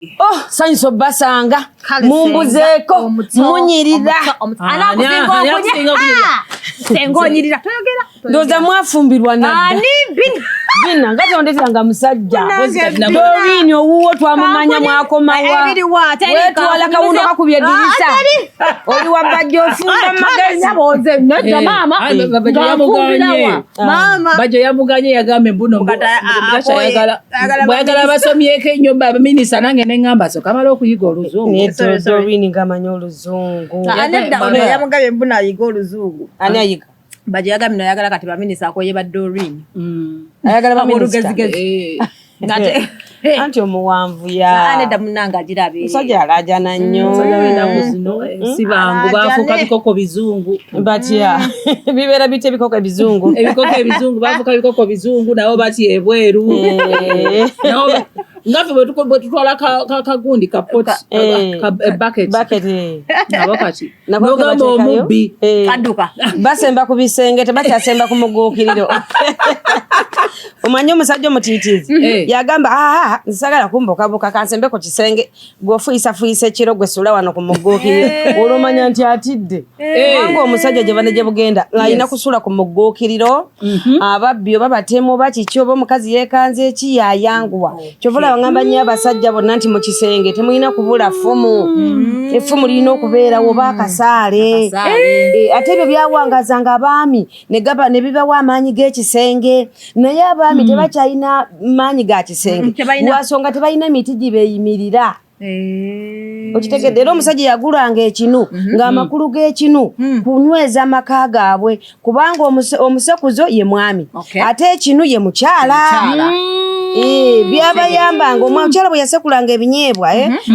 Oh, sanyusa obbasanga mumbuzeeko munyirira. Senga onyirira, toyogera. Ndowooza mwafumbirwa nadda bina nga tondetanga musajja Doreen owuwo twamumanya mwakomawa wetwala kawundo kakubye eddirisa oli wa bajja ofumba magezi. Nedda maama, Maama. Bajjo yamuganye, yagambye mbuno bwayagala basomyeko ennyo baminisita, nange neŋŋamba so kamala okuyiga oluzungu. Nedda, Doreen ngamanyi oluzungu. Nedda, ono yamugambye mbuna ayiga oluzungu. Ani ayiga? Bajjo yagambye noyagala kati baminisita akoye ba Doreen. Ayagala baminisita. Olugezigezi. Anti omuwanvu ya nedda munnange agira abeere. Musajja alajana nnyo. Ennaku zino si bangu, bafuuka bikoko bizungu. Batya? Bibeera bitya ebikoko ebizungu? Ebikoko ebizungu, bafuuka bikoko bizungu, nabo batya ebweru. Nabo nga ffe bwe tutwala kagundi ka pot, bucket. Bucket. Nabo kati Nabo nogamba tebateekayo? omubbi. Kadduka. Basemba ku bisenge, tebakyasemba ku muguukiriro. Omanyi omusajja omutiitiizi yagamba, aa, nsagala kumbukabuka, kansembe ku kisenge, gweofuyisafuyiisa ekiro, gwe sula wano ku muguukiriro, olwomanya nti atidde. Kubanga omusajja gye bane gye bugenda alina kusula ku muguukiriro, ababbi oba batemu oba kiki oba omukazi yeekanze eki yayanguwa. Kyova olaba ngamba nnyo abasajja bonna nti mu kisenge temulina kubula ffumu, effumu lirina okubeerawo oba akasaale. Ate ebyo byawangazanga abaami ne gaba ne bibawa amaanyi g'ekisenge, naye abaami tebakyalina maanyi ga kisenge. Tebalina. Lwasonga tebalina miti gibeeyimirira. Okitegedde? Era omusajja yagulanga ekinu ng'amakulu g'ekinu kunyweza amaka gaabwe, kubanga omusekuzo ye mwami, ate ekinu ye mukyala. Byabayambanga omukyala bwe yasekulanga ebinyeebwa,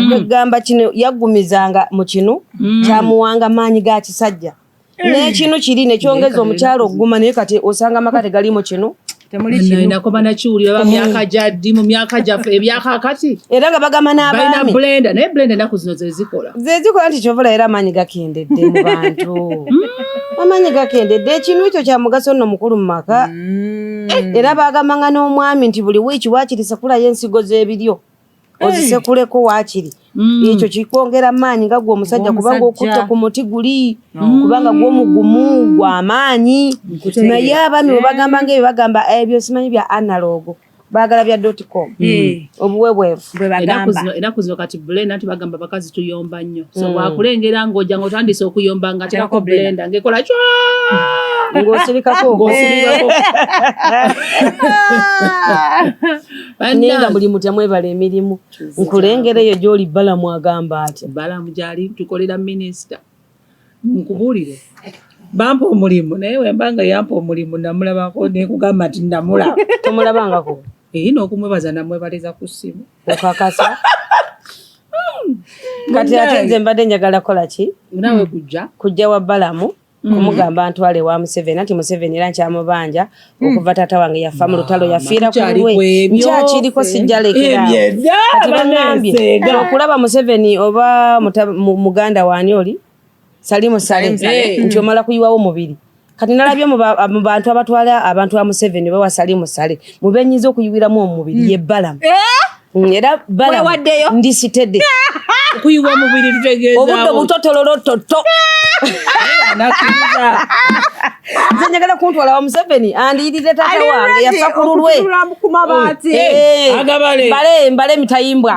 kwegamba kino yaggumizanga mu kinu, kyamuwanga maanyi ga kisajja, n'ekinu kiri nekyongeza omukyala okuguma. Naye kati osanga amaka tegalimu kinu. Temuli kinu. Nakoma nakiwulira ba myaka gya ddi, mu myaka gyaffe ebyakakati Era nga bagamba balina n'abaami blender, naye blender ennaku zino zezikola. Zezikola nti kyovula era amaanyi gakendedde mu bantu, amaanyi gakendedde. Ekinu ekyo kya mugaso nno mukulu mu maka. Era bagambanga n'omwami nti buli wiiki waakiri sekulayo ensigo z'ebiryo, ozisekuleko waakiri. Ekyo kikwongera maanyi nga gwe omusajja, kubanga Ng'omusajja. okutte ku muti guli, kubanga gwomugumu gw'amaanyi. Naye abaami bwe bagamba nga ebyo, bagamba ebyo simanyi bya analog, baagala bya dot com, obuweweevu. Bwe Ennaku bagamba. zino, ennaku zino kati blender, nti bagamba bakazi tuyomba nnyo, so bwakulengera ng'ojja ng'otandise okuyomba nga ateekako blender ng'ekola cwa. Ng'osirikako. Ng'osirikako. Naye nga muli mutya? Mwebala emirimu. Nkulengera eyo gy'oli. Balamu agamba atya? Balamu gyali, tukolera minisita. Nkubuulire, bampa omulimu, naye wemba nga yampa omulimu namulabako nekugamba nti namulaba? Tomulabangako? Eyi, n'okumwebaza namwebaliza ku ssimu. Okakasa? Kati ate nze mbadde njagala kukola ki? Naawe kujja. Kujja wa Balamu kumugamba ntwale wa Museveni, anti Museveni era nkyamubanja okuva taata wange yafa mu lutalo, yafiira ku tukyali lulwe. kwebyo. Nkyakiriko, sijja lekeraawo. Ebyo edda, Kati bagambye banneeseega. okulaba Museveni oba muganda waani oli Salimu Sale, Sale. nti omala kuyiwawo mubiri. Kati nalabye mu bantu abatwala abantu ba Museveni bawa Salimu Sale, mubenyiza okuyiwiramu omubiri ye Balamu. Era Balamu Wewaddeyo? ndisitedde. Okuyiwa omubiri tutegeeza Obudde obutotololototo. Anakkiriza. Nze njagala kuntwala wa Museveni andiyirire taata wange yafa ku lulwe. Ku mabaati. Agabale. Mbale, mbale emitayimbwa.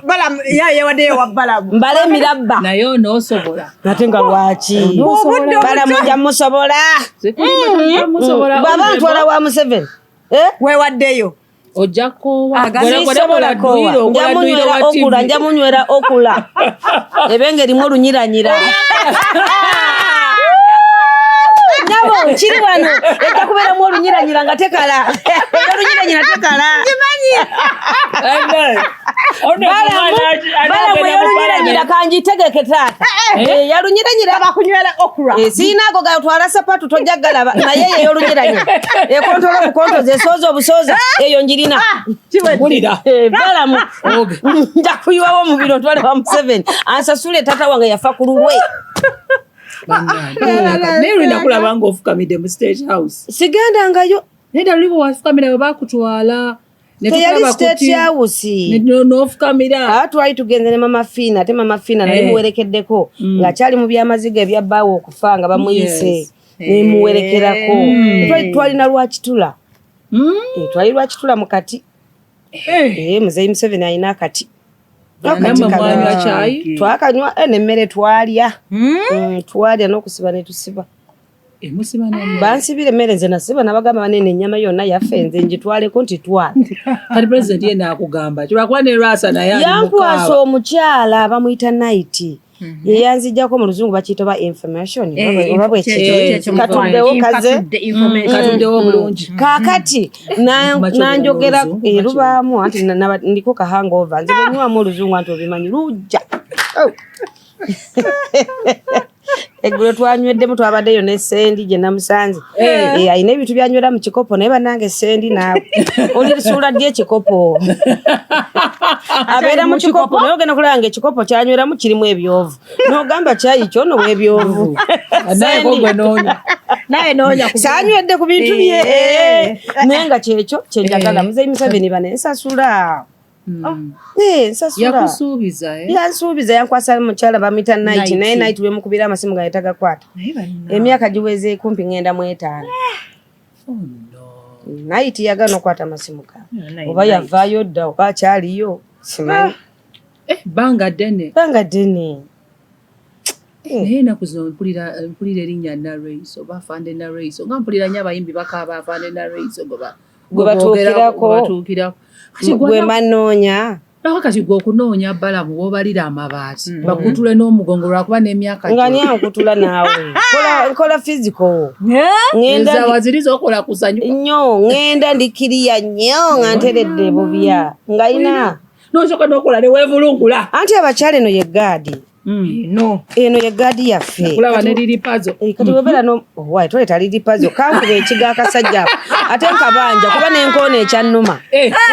Balamu yewaddeyo wa Balamu. Mbale emirabba. Naye onoosobola? Ate nga lwaki? Obudde. Balamu nja musobola. Musobola. Bw'aba ntwala wa Museveni, eh? Wewaddeyo. Ojja koowa. Sisobola koowa. Nja munywera okula, nja munywera okula ebenge erimu olunyiranyira. Nyabo kiri wano ejja kubeeramu olunyiranyira nga tekala, olunyiranyira tekala. Balamu ey'olunyiranyira kangitegeke taata. Yalunyiranyira. Bakunywera okra. Siina ago gatwala sapatu tojja galaba, naye eyo ey'olunyiranyira ekontola obukontozi, esooza obusooza, eyo njirina. Wulira. Balamu nja kuyiwawo omubiri otwale wa Museveni ansasule taata wange yafa ku lulwe. Naye lwenda kulaba nga ofukamidde mu State House. Sigendangayo. Naye ddala luli bwe wafukamira bwe bakutwala. Ne Teyali tukulaba ku State House. N'ofukamira. Twali tugenze ne Mama Fiina, ate Mama Fiina nali muwerekeddeko ng'akyali mu byamaziga ebya bbaawe okufa nga bamuyise. Nemuwerekerako. Twalina Lwakitula. Twali Lwakitula mu kati. Muzeeyi Museveni alina akati. Akati Nammwe kano. mwanywa kyayi? Twakanywa, nemmere twalya. Twalya n'okusiba ne tusiba. Musiba n'emmere. Bansibira emmere, nze nasiba, nabagamba banene ennyama yonna yaffe nze ngitwaleko nti twala. Kati pulezidenti ye naakugamba lwakuba ne Lwasa naye ali Yankwasa mukaaba. omukyala bamuyita Night. Ye yanzijjako, mu luzungu bakiyita ba information oba bwe Kyekyo, kiti. Katuddewo kaze. Katudde information. Katuddewo bulungi. Kaakati Makyo nanjogera oluzungu, lubaamu anti ndiko ka hangover, nze bwenywamu oluzungu anti obimanyi lujja. Oh. Eggulo twanyweddemu, twabaddeyo ne Sendi gye namusanze. Alina ebintu byanywera mu kikopo, naye bannange Sendi naawe olisuula ddi ekikopo? Abeera mu kikopo, naye ogenda okulaba nga ekikopo kyanyweramu kirimu ebyovu, n'ogamba kyayi kyono w'ebyovu. Naye ko gwe noonya. Naye noonya Sanywedde ku bintu bye, naye nga kyekyo kyenjagala. Muzeeyi Museveni banensasula. Nsasula. Yakusuubiza, eh? Yansuubiza, yankwasa mukyala bamuyita Night, naye Night wemukubira amasimu gange tagakwata. Naye banna. Emyaka giweze kumpi ngenda mu 5. Oh, no. Night yagaana okukwata amasimu gange. Naye Oba Night. yavaayo dda oba akyaliyo simanyi. Bbanga ddene. Bbanga ddene. Naye ennaku zino mpulira erinnya Nareiso oba Afande Nareiso, nga mpulira nnyo abayimbi bakaaba Afande Nareiso gwe Gwe batuukirako. Gwe batuukirako. Kati Gwe manoonya. Lwako kati gwe okunoonya Balamu w'obalira amabaati bakutule n'omugongo lwakuba n'emyaka Nga ani ankutula naawe? Nkola physical. Ŋŋenda Enzawa ziri z'okola kusanyuka. Nnyo ŋŋenda ndikiriya nnyo nga nteredde bubya nga ina. N'osooka n'okola ne weevulungula. Anti abakyala eno ye gaadi. No. Eno ye gaadi yaffe. Kulaba ne liri pazo. Kati webeera no owaaye toleeta liri pazo, kankuba ekiga akasajja ako ate nkabanja kuba n'enkoona ekyannuma.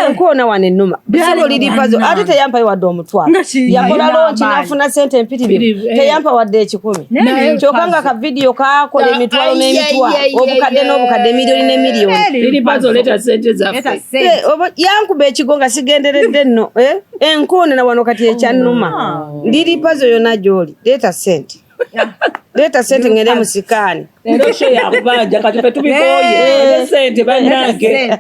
Enkoona wano ennuma. Bisebo liri pazo ate teyampayo wadde 500. Nga ki- Yakola Alina launch amaanyi. n'afuna ssente empitirivu. Teyampa wadde 100. Naye Kyokka nga ka vidiyo kaakola emitwalo n'emitwalo, obukadde n'obukadde, miliyoni ne miliyoni. Liri pazo, leeta ssente Leeta zaffe. ssente. Yankuba ekigo nga sigenderedde nno. Enkoona na wano kati ekyannuma. Liri pazo yonna gy'oli, leeta ssente. Leeta ssente ngende mu sikaani. Leero show yakubanja, kati ffe tubikooye. Leeta ssente bannange.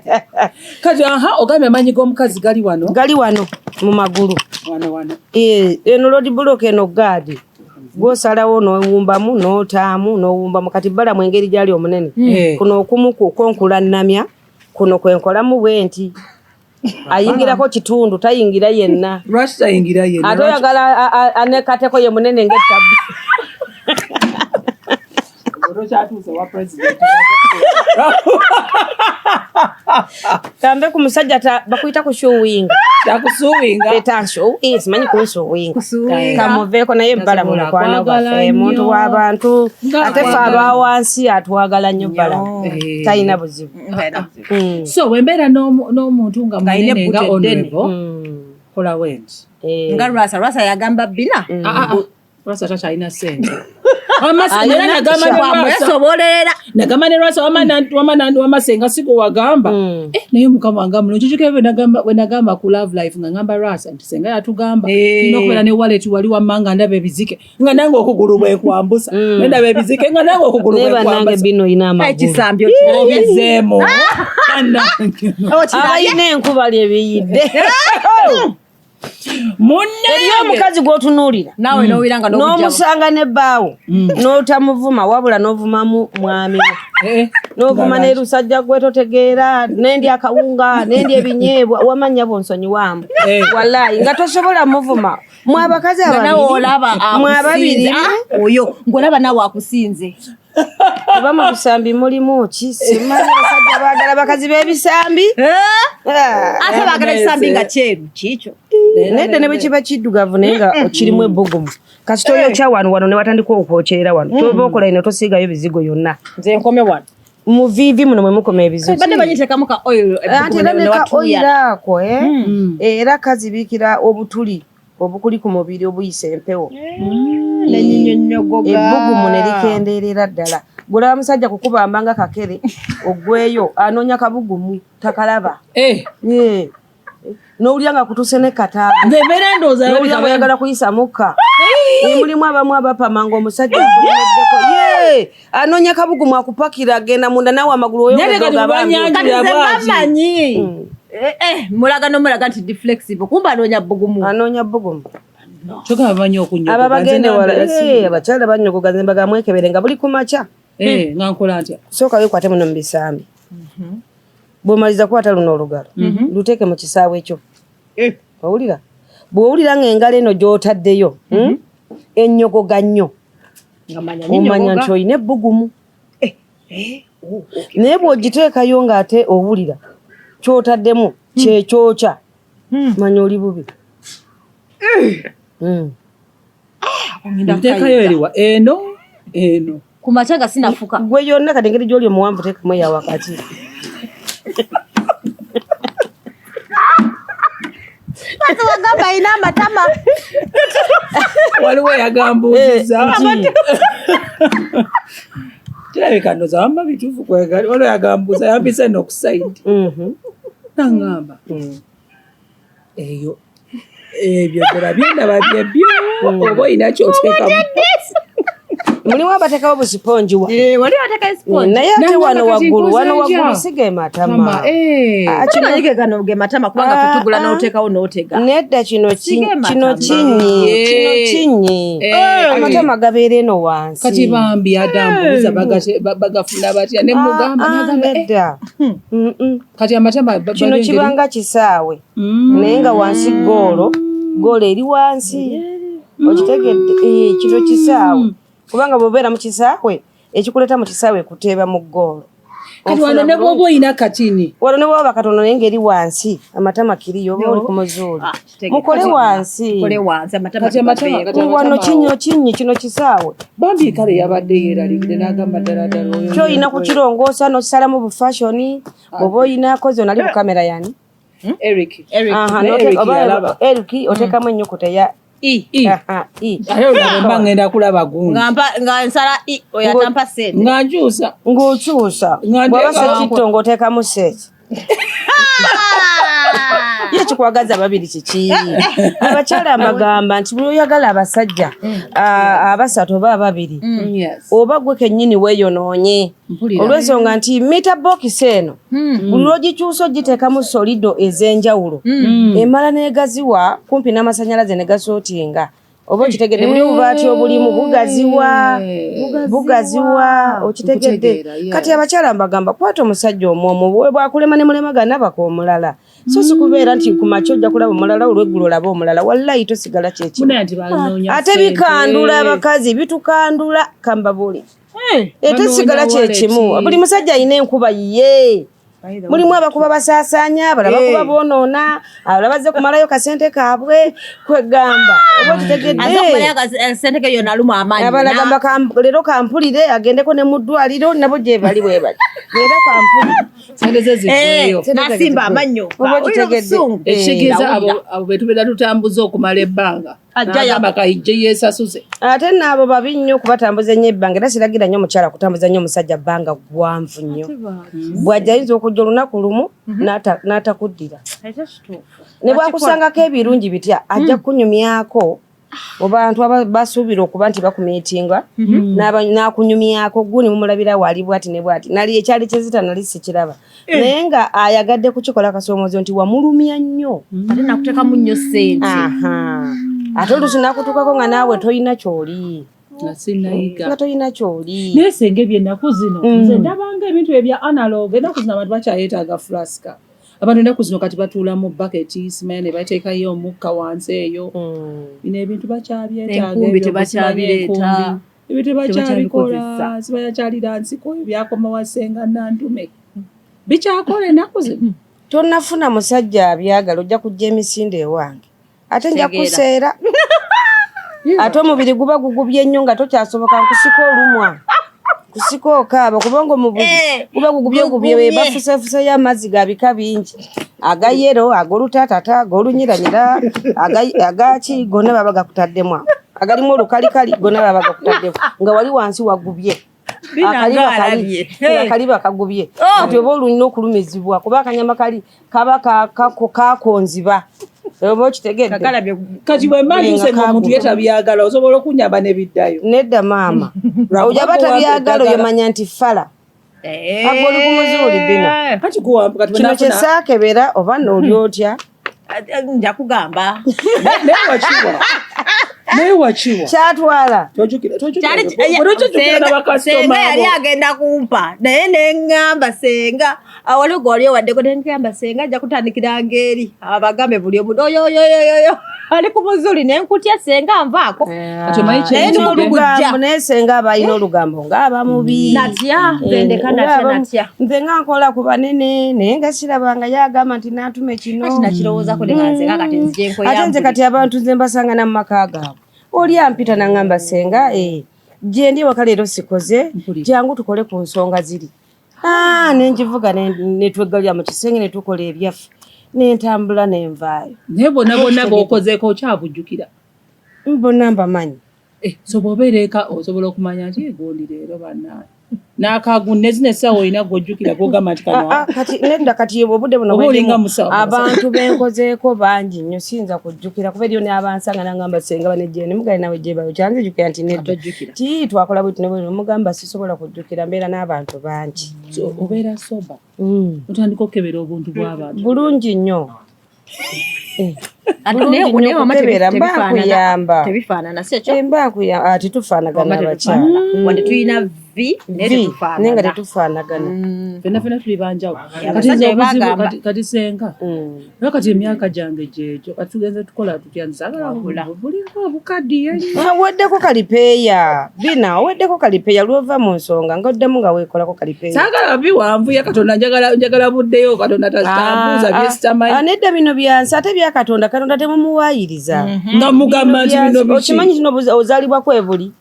Kati aha, ogambye amaanyi g'omukazi gali wano. Gali wano mu magulu. Wano wano. Eno road block, eno gaadi. Gw'osalawo n'owumbamu n'otaamu n'owumbamu. Kati Balamu engeri gy'ali omunene. Kuno okumu kwo nkulannamya, kuno kwe nkolamu bwe nti. Ayingirako kitundu, tayingira yenna. Lwaki tayingira yenna? Ate oyagala anekateko ye munene ng'ettabbu. Tokyatuuse wa president. Kambe ku musajja bakuyita kusuwinga. Takusuwinga. Leta nsuwinga, simanyi kunsuwinga. Kusuwinga. Kamuveeko, naye Balamu Tasobola mukwano kwagala gwaffe, nnyo. muntu w'abantu. Nga Ate ffe akwagala. aba wansi atwagala nnyo Balamu. Talina buzibu. So wembeera n'omuntu nga Ng'alina munene nga ebbuto eddene. honorable, kola wenti. Nga Lwasa, Lwasa yagamba bina. Ah, ah, Lwasa takyalina ssente. Alina Nagamba ne Lwasa. Bwamwesobolerera. Nagamba ne Lwasa wama senga siko wagamba. Naye Mukama wange mulungi. Kijukira bwe nagamba ku Love Life nga ngamba Lwasa nti senga yatugamba nina okubeera ne wallet wali wamma nga ndaba ebizike nga nange okugulu bwe kwambusa. Ne ndaba ebizike nga nange okugulu Naye bwe bannange kwambusa. bino olina amagulu. Ekisambyo. Obizeemu. Bannange. Abalina enkuba lyebiyidde. Munnange. Eriyo omukazi gw'otunuulira. Naawe n'owira nga n'obujja. N'omusanga n'ebbaawo n'otamuvuma, wabula n'ovumamu mwami we. N'ovuma ne lusajja gwe totegeera, nendi akawunga nendi ebinyeebwa wamanya bonsonyiwamu. Wallayi nga tosobola muvuma mwe abakazi Nga nawe ababiri olaba mwe ababiri. akusinze. Ah, oyo ng'olaba nawe akusinze. Oba mu bisambi mulimu ki? Simanyi abasajja baagala bakazi b'ebisambi. Ah. Ate baagala ekisambi nga kyeru kiikyo. Nedda, ne bwe kiba kiddugavu naye nga kirimu ebbugumu, kasita oyokya wano wano ne watandika okwokyerera wano, kyoba okola ino tosiigayo bizigo yonna. Nze nkome wano. Mu viivi muno mwe mukoma ebizigo. Badde banyiteekamu ka oil. Anti era ne ka oil ako era kazibiikira obutuli obukuli ku mubiri obuyisa empewo. Nenyinyonyogoga. Ebbugumu ne likendeerera ddala. Gulaba musajja kukubamba nga kakere ogweyo anoonya kabugumu takalaba. N'owulira nga kutuse ne kataago. Nze mbeera ndowooza N'owulira alabika nga oyagala kuyisa mukka. Mulimu abamu abapama ng'omusajja akulemeddeko. Ye, anoonya kabugumu akupakira agenda munda naawe amagulu Naye oyongedde kati ogabambye. bwebanyanjula Kati nze bw'ati. mbamanyi. Mulaga nomulaga nti ndi flexible kumbe anoonya bugumu. Anoonya bugumu. Kyokka bamanyi okunyogoga. Aba bagenda Nze wala nambeera si- abakyala banyogoga nze mbaga mwekebere nga buli ku makya. Nga nkola ntya? Sooka weekwate muno mu bisambi. Bw'omaliza kwata luno olugalo luteeke mu kisaawe kyo. Owulira? Bw'owulira ng'engalo eno gy'otaddeyo ennyogoga nnyo Nga manya omanya nti olina ebbugumu. Naye bw'ogiteekayo ng'ate owulira ky'otaddemu kyekyokya manya oli bubi. Nteekayo eriwa eno eno. Ku makya nga sinafuka. Gwe yonna kati engeri gy'oli omuwanvu teekamu eya wakati. Kati wagamba alina amatama. Waliwo eyagambuuziza. Kirabika ndowooza wamma bituufu kwegali. Waliwo eyagambuuza yampise nno ku side. Naŋŋamba eyo ebyo ddala byendaba byebyo oba olina kyoteekamu. Mulimu abateekawo busipongi wa Wali wateeka sponge. Naye ate Nangamba wano kati waggulu nkoze wano ntya? waggulu si ge matama. Mama, Ah, kino- Kino gano ge matama kubanga Ah, tetugula ah. n'oteekawo n'otega. Nedda kino Si ge kino matama. kinyi kino kinyi amatama gabeera eno wansi. Kati bambi adambuuza bagafuna batya ne mugamba Ah, ah, nagamba nedda. Kati amatama Kino kibanga kisaawe naye nga wansi goolo goolo eri wansi okitegedde. Kino kisaawe kubanga bw'obeera mu kisaawe ekikuleeta mu kisaawe kuteeba mu goolo. Kati wano ne bw'oba olina katini Wano ne bw'oba katono naye ng'eri wansi amatama kiriyo oba oli ku muzuuli. Ah, kitegedde. Mukole wansi. Mukole wansi amatama Kati amatama- tugaveeko. kati Wano kinyo kinyi kino kisaawe bambi kale yabadde yeeraliikire n'agamba ddala ddala oyo kyolina kukirongoosa n'okisalamu bufashoni bw'oba oyinako zonna ali ku kamera yani. Eric. Eric. Aha, Naye n'oteeka- Eric oba yalaba. Eric oteekamu ennyukuta eya I. I. Aha, I. Ate olwo mba ngenda kulaba gundi Nga nga nsala i oyo atampa ssente. nga nkyusa Ng'okyusa Nga bw'aba nteeka- sekitto ng'oteekamu seeki ye kikwagaza babiri kiki abakyala mbagamba nti buli oyagala abasajja abasatu oba ababiri Yes. oba gwe kennyini weeyonoonye Mpulira. olw'ensonga nti mita bokisi eno buli lw'ogikyusa ogiteekamu solido ez'enjawulo emala n'egaziwa kumpi n'amasannyalaze ne gasootinga oba okitegedde buli obubaati obulimu bugaziwa bugaziwa okitegedde. Nkutegeera, yes. Kati abakyala mbagamba kwata omusajja omwomu bwakulema ne mulemagana baka omulala so si kubeera nti ku makya ojja kulaba omulala olweggulo olabe omulala wallayi tosigala kyekimu. Munaye nti banoonya Ate ssente. bikandula abakazi bitukandula kambabuli ate Banoonya sigala kyekimu wallet. buli musajja alina enkuba ye mulimu abakuba basaasaanya abalala bakuba boonoona abalala bazze kumalayo kasente kaabwe kwegamba oba okitegedde. Aze okumalayo akasente ke yonna alumu amaanyi. Abalala gamba leero kampulire agendeko ne mu ddwaliro nabo gye bali bwe bali leero kampulire Sente ze ziggweyo. N'asimba amannyo. Oba okitegedde. Obusungu. Ekitegeeza Ndawulira. abo be tubeera tutambuza okumala ebbanga Ajja n'agamba kayijje yeesasuze. Ate naabo babi nnyo okubatambuza ennyo ebbanga era siragira nnyo omukyala kutambuza nnyo omusajja bbanga gwanvu nnyo bw'ajja ayinza okujja olunaku lumu n'atakuddira ne bwakusangako ebirungi bitya ajja kunyumyako mu bantu basuubira okuba nti bakumiitinga n'akunyumyako guni mumulabira waali bwati ne bwati nali ekyali kyezita nali sikiraba naye nga ayagadde kukikola kasoomozo nti wamulumya nnyo. Ate nakuteekamu nnyo ssente. Aha. Ate oluusi n'akutuukako nga naawe toyina ky'oli Nga sinnayiga. Nga toyina ky'oli. Naye senga ebyennaku zino nze ndabanga ebintu ebya analog ennaku zino abantu bakyayeetaaga flaska abantu ennaku zino kati batuula mu baketi simanya ne bateekayo omukka wansi eyo bino ebintu bakyabyetaaga Enkumbi ebyo tebakyabireeta. okusima n'enkumbi. Ebyo tebakyabikola Tebakyabikozesa. sibayakyalira nsiko ebyo byakoma wasenga nantume bikyakola ennaku zino. Tonnafuna musajja abyagala ojja kujja emisinde ewange ate nja Tegeera. kuseera ate omubiri guba gugubye nnyo nga tokyasoboka nkusika olumwa kusika okaaba kubanga omubiri guba gugubye gubye gugumye. Bafusefuseyo amazzi ga bika bingi aga yero ag'olutatata ag'olunyiranyira agaki gonna baba gakutaddemu ago agalimu olukalikali gonna baba gakutaddemu nga wali wansi wagubye. Akaliba kagubye kati oba olulina okulumizibwa kuba akanyama kali kaba kakonziba oba okitegedde. Kati bwemba ntuuse nga omuntu ye tabyagala, osobola okunyamba nebiddayo? Nedda maama, oyo aba tabyagala oyo manya nti fala ago oli ku muzuuli bina. Kati kati kino kyesaakebera oba nooli otya? Nja kugamba. Naye wakiwa, naye wakiwa. Kyatwala. Senga yali agenda kumpa, naye neŋŋamba senga awali gwe wali owaddeko, neŋŋamba senga ajja kutandikira ngeri abagambe buli omuntu oyoyoyoyoyo ali ku muzuli, nenkutya senga nvaako. Kati omanyi Naye olugambo, naye senga aba alina olugambo ng'aba mubi. Natya nze, ndeka natya, natya. Nze nga nkola ku banene, naye nga sirabanga yagamba nti nantume kino. Kati nakirowoozako ne nga nsenga kati nzije nkoya. Ate nze kati abantu nze mbasanga na mu maka gaabwe, oli ampita naŋŋamba senga, gye ndi ewaka leero sikoze, jangu tukole ku nsonga ziri. Ah, nenjivuga netweggalira mu kisenge ne tukola ebyaffe, nentambula nenvaayo. Naye bonna bonna b'okozeeko okyabujjukira? Bonna mbamanyi. Eh, so bw'obeera eka osobola okumanya nti egondi leero banna n'akagu nezino essaawa olina gw'ojjukira gw'ogamba nti kano? Ah, ah, kati nedda, kati obudde buno Oba olinga bwendimu, musawo. Abantu benkozeeko bangi nnyo, siyinza kujjukira kuba eriyo n'abansanga nangamba senga banejje nemugale nawe gyebayo kyanzijukira nti nedda. Atojjukira. Ti twakola bwetu ne bwe mugamba sisobola kujjukira, mbeera n'abantu bangi. So, obeera sober, otandika okukebera obuntu bw'abantu? Bulungi nnyo. Eh, Ate bulungi naye nnyo wama okukebera, mba tebifaanana. nkuyamba. Tebifaanana, si ekyo? Eh, mba nkuyamba, ah, tetufaanagana Wama abakyala. tetufaanana. Wadde tulina v, naye V, tetufaanana. naye nga tetufaanagana. Fenna fenna tuli banjawulo. Kati Abasajja nze bwe obuzibu bagamba. kati senga, naye kati emyaka gyange gyegyo, kati tugenze tukola tutya? Nsagala Wabula. bulinga obukaddiye nnyo. Ah, oweddeko kalipeeya bina, oweddeko kalipeeya lwova mu nsonga nga oddemu nga weekolako kalipeeya. Saagala biwanvuya Katonda, njagala buddeyo Katonda tambuuza byesitamanyi. Nedda, bino byansi, ate bya Katonda, Katonda temumuwaayiriza. Nga mugamba nti bino biki? Okimanyi kino ozaalibwa kwebuli.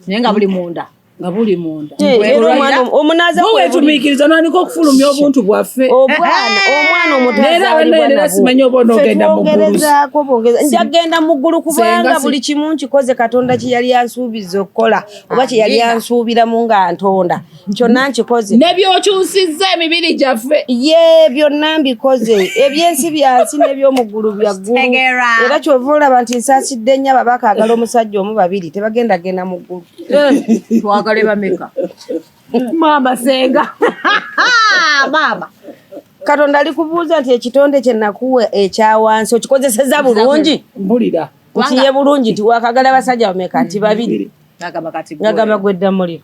Naye nga buli munda. Nga buli munda. Eh, era omwana omunaaza Bo kwebuli. weetumiikiriza nandika okufulumya obuntu bwaffe. Obwana, omwana omuto Leero azaalibwa abanene nabwo. simanyi oba onoogenda mu ggulu. Twongerezaako bwongeza, nja kgenda mu ggulu kubanga Senga buli kimu nkikoze Katonda kye yali ansuubiza okukola oba kye yali Amiina. ansuubiramu nga ntonda, kyonna nkikoze. Ne byokyusizza emibiri gyaffe. Ye byonna mbikoze, ebyensi byansi n'ebyomuggulu bya ggulu. Tegeera. Era kyova olaba nti nsaasidde nnyo abo abaakaagala omusajja omu, babiri, tebagenda genda mu ggulu. Twagale bameka, maama senga, maama? Katonda ali kubuuza nti ekitonde kye nakuwa ekyawansi okikozeseza bulungi? Mpulira. Nti ye bulungi, nti wakagala abasajja bameka? Nti babiri. Agamba kati gwe. Ngagamba gwedda muliro.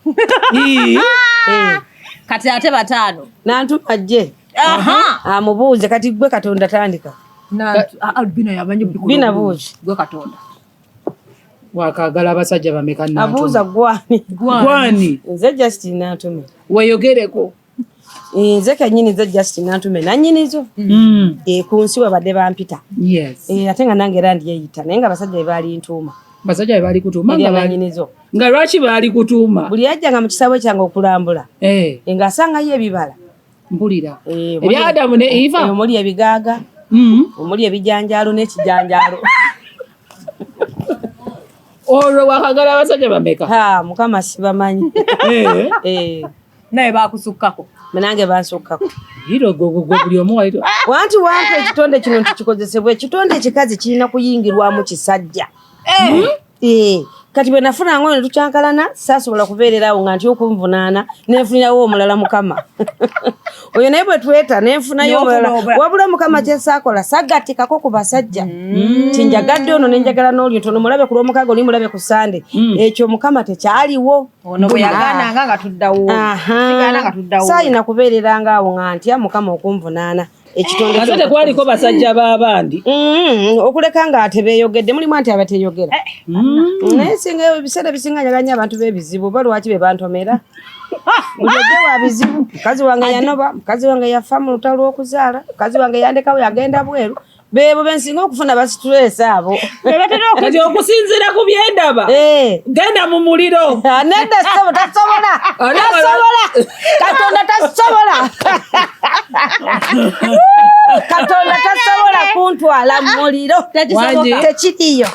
Ii. Eh, Kati ate bataano. Nantuma ajje amubuuze. Kati gwe Katonda tandika. Bino yamanyi. Bina buuzi. Gwe Katonda. Wakagala abasajja bameka? Abuuza gwani? Gwani? Nze Justin Nantume. Weyogereko. Nze kenyini, nze Justin Nantume nanyinizo. E, ku nsi webadde bampita. E, ate nga nange era ndyeyita, naye nga abasajja be baali ntuuma. Basajja be baali kutuuma erya nga nanyinizo. Nga lwaki baali kutuuma? Buli yajjanga mu kisaawe kyange okulambula, e, ng'asangayo ebibala. Mpulira. E, ebya Adamu ne Eva. E, omuli ebigaaga, omuli ebijanjaalo n'ekijanjaalo. Olwo wakagala abasajja bameka? Ha, Mukama, sibamanyi. E, Naye bakusukkako. Nange bansukkako. Hiro gwe gwe buli omu wali Wanti wampa ekitonde kino nti kikozesebwa, ekitonde ekikazi kirina kuyingirwamu kisajja. Eh, kati bwe nafunanga oyo ne tukyankalana, saasobola kubeererawo nga nti okunvunaana, nenfunirawo omulala. Mukama oyo naye bwe tweta nenfunayo N'ofuna omulala. omulala. Wabula Mukama kyesaakola sagattikako ku basajja nti njagadde ono nenjagala n'oli ntono, mulabe ku lwomukaaga, oli mulabe ku Sande. Ekyo Mukama tekyaliwo. Ono bwe yagaananga nga tuddawo. Kigaana nga tuddawo. Saayina kubeereranga awo nga ntya Mukama okunvunaana ekitonde. Ate tekwaliko basajja b'abandi? Okuleka nga tebeeyogedde, mulimu anti abateyogera, naye singa ebiseera ebisinga njagala nnyo abantu b'ebizibu. Oba lwaki be bantomera? Buli ojja wa bizibu. Mukazi wange yanoba, mukazi wange yafa mu lutalo lw'okuzaala, mukazi wange yandekawo yagenda bweru. Beebo bensinga okufuna ba stress abo. Kati okusinziira ku byendaba, genda mu muliro. Ah, nedda ssebo, tasobola. Tasobola, Katonda tasobola, Katonda tasobola kuntwala mu muliro. Wangi. Tekiriyo.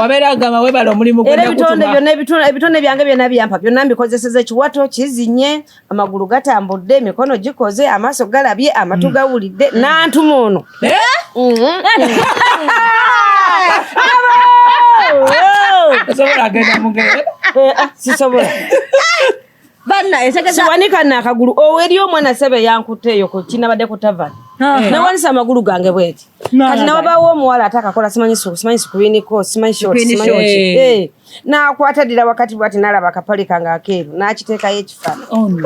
Wabeera agamba webala omulimu. Era ebitonde byonna, ebitone byange byonna byampa byonna mbikozeseza. Ekiwato kizinye, amagulu gatambudde, emikono gikoze, amaaso galabye, amatu gawulidde, nantuma ono. Osobola agenda mugere. Sisobola. Banna etegeza. Siwanika nakagulu owo eri omwana sebe yankutte eyo ku kinabadde ku tavani, nawanisa amagulu gange bweti. Kati nawabaawo omuwala ate akakola simanyi simanyi screen ko, simanyi short, Screen simanyi short. ki. N'akwata ddira wakati bwati n'alaba akapale kange akeeru n'akiteekayo ekifaananyi.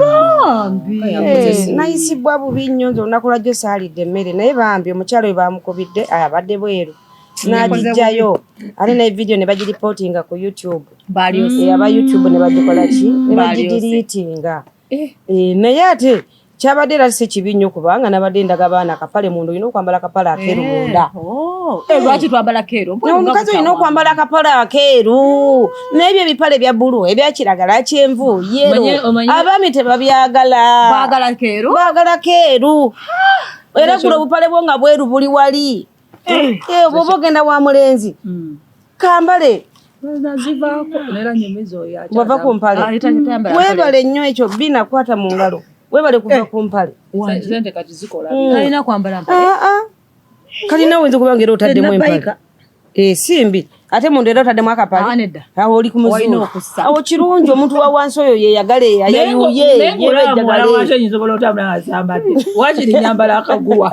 Nayisibwa bubi nnyo nze olunaku lwajjo saalidde emmere, naye bambi omukyalo we bamukubidde abadde bweru n'agijjayo ate ne video ne bagiripootinga ku YouTube. Balyose. Aba YouTube ne bagikola ki, ne Balyose. bagidiriitinga. Naye ate kyabadde era si kibi nnyo kubanga nabadde ndaga baana akapale munda, olina okwambala akapale akeeru munda. Oh. Lwaki twambala keeru? Omukazi olina okwambala akapale akeeru, n'ebyo ebipale bya bbulu, ebyakiragala, kyenvu, yero, abaami tebabyagala. Baagala keeru. Baagala keeru. Era gula obupale bwo nga bweru buli wali. Bw'oba ogenda wa mulenzi, kambale. Nazivaako nera nyumiza oyo. Bwava ku mpale. Weebale nnyo ekyo bina kwata mu ngalo, weebale kuva ku mpale. Sente kati zikola. Alina kwambala mpale. Ah, ah. Kalina oyinza okuba nga era otaddemu empale. Nabayika. Si mbi ate munda era otaddemu Ah, akapale. nedda. Awo oli ku Olina muzuulu. okussa. Awo kirungi omuntu wa wansi oyo yeyagale, ayayuye. Naye wansi oyinza otambula nga zambadde, wakiri nyambala akaguwa.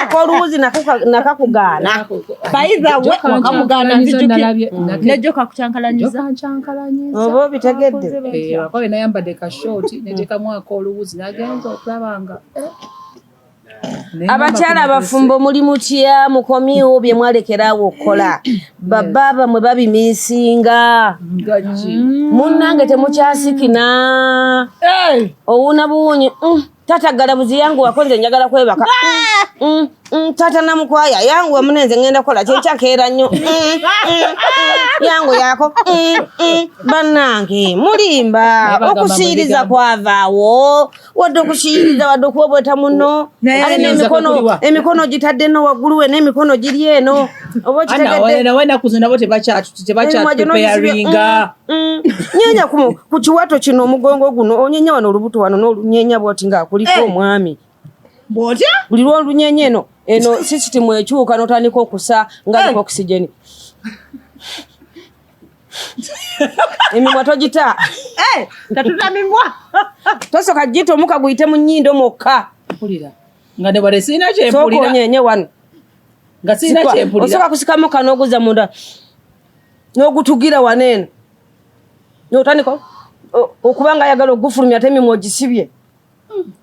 Akoluwuzi nakakugaana. By the way, wakamugaana nzijukira. Nejjo kakukyankalanyiza. Jokankyankalanyiza. Oba obitegedde. Wakobe nayambadde ka short neteekamu ak'oluwuzi, nagenza okulaba nga Abakyala abafumbo muli mutya? Mukomyewo bye mwalekeraawo okukola. Baba bamwe babimiisinga. Gaki. Munnange temukyasikina, owuuna buwunyi. Taata galabuzi yangu wako, nze njagala kwebaka. Taata namukwaya yangu munenze ngenda kukola kyenkyakeera nnyo. Yangu yako. Bannange mulimba. Naye bagamba Okusiiriza mwe kwavaawo, wadde okusiiriza, wadde okuwebweta muno. Naye Ate Okusiiriza n'emikono kwe kuliwa. Emikono gitadde no waggulu we n'emikono giri eno oba okitegedde. Nawe ennaku zino nabo Emimwa gino tebakyapreparinga. Nyenya ku kiwato kino, omugongo guno onyenya wano, olubuto wano n'olunyenya bwoti ng'akuliko omwami. Bw'otya? Buli lwolunyenya eno eno sisitimu ekyuka n'otandika okusa nga aliko oxygen. Emimwa togita. Tatuta mimwa. Tosooka gita, omuka guyite mu nnyindo mwokka. Mpulira nga ne wale sirina Sooka kyempulira. onyenye wano. Nga sirina kyempulira. Osooka kusikamu kano, oguza munda n'ogutugira wano eno n'otandika okuba nga ayagala ogufulumya, ate emimwa ogisibye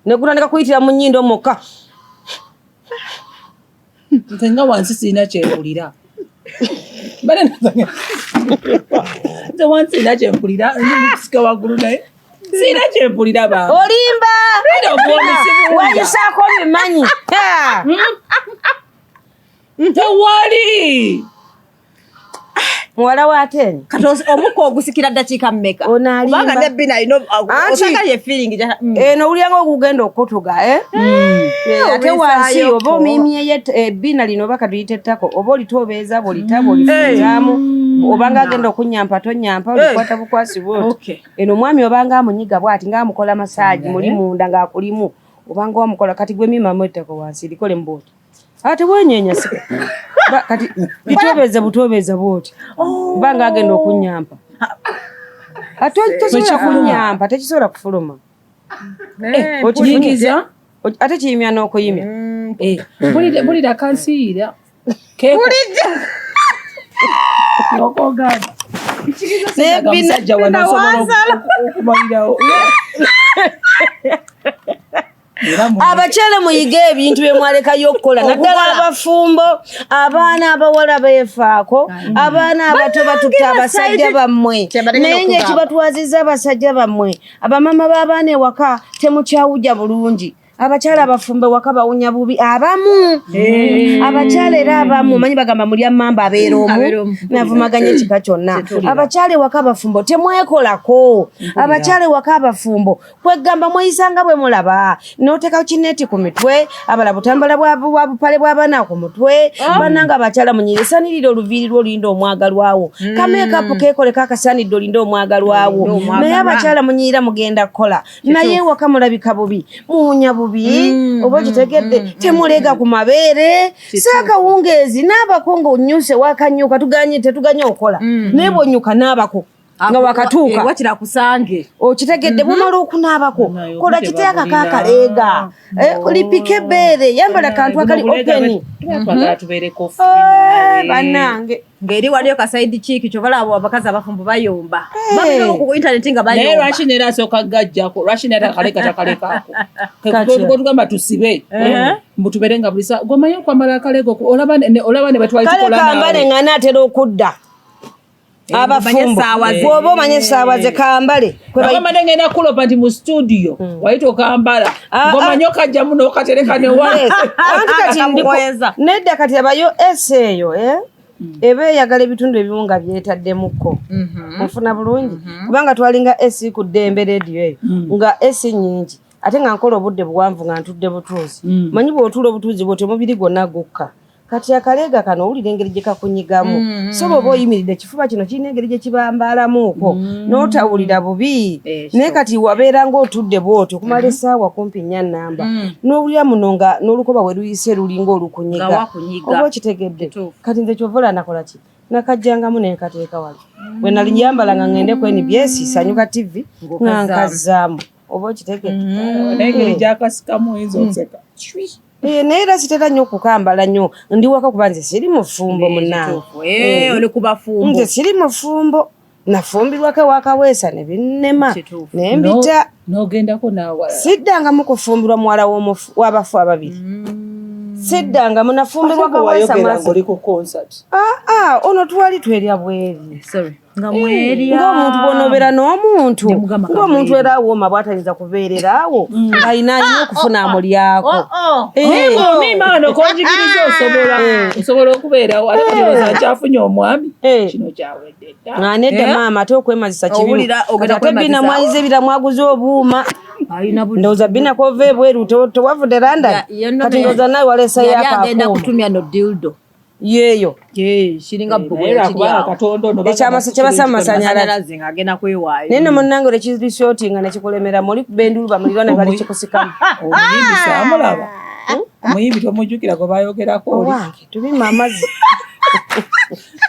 negutandika kuyitira mu nnyindo mwokka. Nze nga wansi sirina kyempulira. Nze wansi sirina kyempulira, kusika waggulu naye sirina kyempulira ba. Olimba. Era obwomi sibuwulira. Wayisaako bimanyi. Ha! Tewali. Muwala wa Ateni. Kati omukka ogusikira ddakiika mmeka? Ono alimba. Kubanga nebbina alina osanga ye feeling Eno owulira nga ogugenda okukutuga, eh? Ate wansi Obeesaayo oba omimyeyo ebbina lino oba katuyite ettako, oba olitobeeza bwolitaba olifunzaamu, obanga agenda okunyampa tonyampa, olikwata bukwasi bwoti. Eno omwami obanga amunyiga bwati ngaamukola massage muli munda ng'akulimu, obanga wamukola kati gwe mimamu ettako wansi likole mu bwoti ate wenyenya si kati litobeze butobeza bwoti kubanga agenda okunyampa ate tosobola kunyampa, tekisobola kufuluma. Oyingiza. Ate kiyimya n'okuyimya. Mpulira kansiira. Okogamba musajja wano osobola okumalirawo. Era Abakyala muyige ebintu bye mwalekayo okukola, naddala abafumbo. Abaana abawala beefaako, abaana abato batutte abasajja bammwe, Kyembadde ngenda naye nga okugamba. ekibatwaziza abasajja bammwe, abamama b'abaana ewaka temukyawujja bulungi. Abakyala abafumbo waka bawunya bubi abamu. Abakyala era abamu manyi bagamba mulya mamba abeera omu navumaganya ekika kyonna. Abakyala ewaka abafumbo temwekolako. Abakyala ewaka abafumbo kwegamba mweyisanga bwe mulaba, n'oteeka kineeti ku mitwe, abala butambala bwa bupale bw'abaana ku mutwe. Bannange abakyala munyire, sanirira oluviiri lwo olinde omwagalwawo. Kameekapu keekoleko akasaanidde olinde omwagalwawo. Naye abakyala munyirira mugenda kukola, naye ewaka mulabika bubi, muwunya bubi. Oba okitegedde? Temulega ku mabeere saakawungeezi naabako nga onyuse wakanyuka. Tuganye tetuganye okukola, naye bwonyuka naabako nga wakatuuka. Wakira kusange. Okitegedde? Bwomala okunaabako, kola kiteeka kakaleega, lipika ebbeere, yambala kantu akali open. Twagala tubeereko. Bannange. Ng'eri waliyo ka side chick, kyova laba abakazi abafumbo bayomba, babira ku internet nga naye bayomba. Lwaki neera asooka gajjako? Lwaki naye takaleka takalekaako? Tugamba tusibe mbu tubeere nga buli saa gomanyi okwambala akalego, olaba ne bwe twali kale tukola kambale naawe. Nga naatera okudda abafumbo, bw'oba omanye essaawa ze kambale. Nagamba ngenda kulopa nti mu studio wali tokambala Ah, ng'omanyi okajjamu n'okatereka newa. Yes. Anti kati nedda, kati abayo esi eyo, eh? Eba eyagala ebitundu ebimu nga byetaddemukko, nfuna bulungi, kubanga twalinga esi ku Ddembe Rediyo eyo nga esi nyingi, ate nga nkola obudde buwanvu nga ntudde butuuzi. Manyi bw'otuula obutuuzi bwoti omubiri gwonna gukka. Kati akaleega kano owulira engeri gye kakunyigamu, so bw'oba oyimiridde ekifuba kino kirina engeri gye kibambaalamuuko n'otawulira bubi. Naye kati wabeera ng'otudde bw'otyo okumala essaawa kumpi nnya namba, n'owulira muno nga n'olukoba we luyise lulinga Nga olukunyiga. wakunyiga. Oba okitegedde? Kati nze kyova olaba nakola ki, nakajjangamu nenkateeka wali bwe naliyambala nga ngende ku NBS Sanyuka TV nga nkazzaamu. Oba okitegedde? Naye engeri gyakasikamu oyinza okuseka. Eh, naye era sitera nnyo okukambala nnyo, ndi waka, kuba nze siri mufumbo munange. Oli ku bafumbo. Nze siri mufumbo, nafumbirwako ewakaweesa ne binnema ne mbita. N'ogendako n'awalala. Siddangamu kufumbirwa muwala w'abafu ababiri, siddangamu. Nafumbirwa Kaweesa wayogera mwasi. ng'oli ku concert. Ah, ah, ono twali twerya bweri. Sorry. Nga mwerya. Ng'omuntu bw'onobeera n'omuntu, Nemugamba ng'omuntu kamweri. era awooma bw'atayinza kubeerera awo, alina alina okufuna amulyako. Eh. Mima wano konjigiriza, osobola okubeerawo ate kati olowooza nkyafunye omwami. Kino kyawedde dda. Nga nedda maama, ate okwemazisa kibi. Owulira ogenda Kati ate bina kwemazisa. mwayiza ebira mwaguze obuuma. Alina buli. Ndowooza bina kova ebweru tewavudde London. Kati ndowooza nawe waleesayo Yali agenda akakuuma. kutumya no dildo. Yeeyo. Kiringa Naye lwakubanga katonda ono. Ekyabasa amasanyalaze. Masanyalaze ng'agenda kwewaayo. Naye nno munnange olekirisooti nga nekikulemera muli bendulu bamulirwa ne bali kikusikamu. Omuyimbi saamulaba, omuyimbi tomujjukira gwe bayogerako oli? Owange tubima amazzi.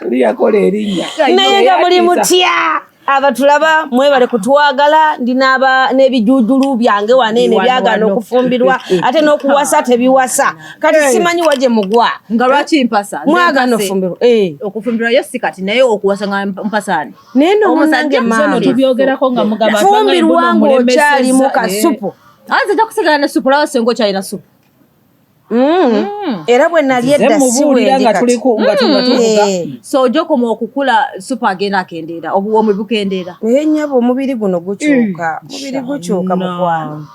Oli yakola erinnya. Naye nga muli mutya abatulaba? Mwebale kutwagala. Ndi n'ebijujulu byange waneene Wano, byagaana wano. okufumbirwa, ate n'okuwasa tebiwasa. Kati simanyi wa gye mugwa. Nga lwaki mpasa? Nze Mwagaana mpase. ofumbirwa. Eh. Okufumbirwa yo si kati, naye okuwasa nga mpasaani. Naye nno Omusajja munnange Nze no maama tubyogerako nga mugamba fumbirwa ng'okyalimu kasupu. Anze nja kusigala ne supu, olaba senga okyalina supu. Era bwe nali edda si mubuulira wendi nga kati. tuli nga tuvuga. So ojja okoma okukula, supu agenda akendeera, obuwoomi bukendeera. Naye nnyabo omubiri guno gukyuka, omubiri gukyuka mukwano.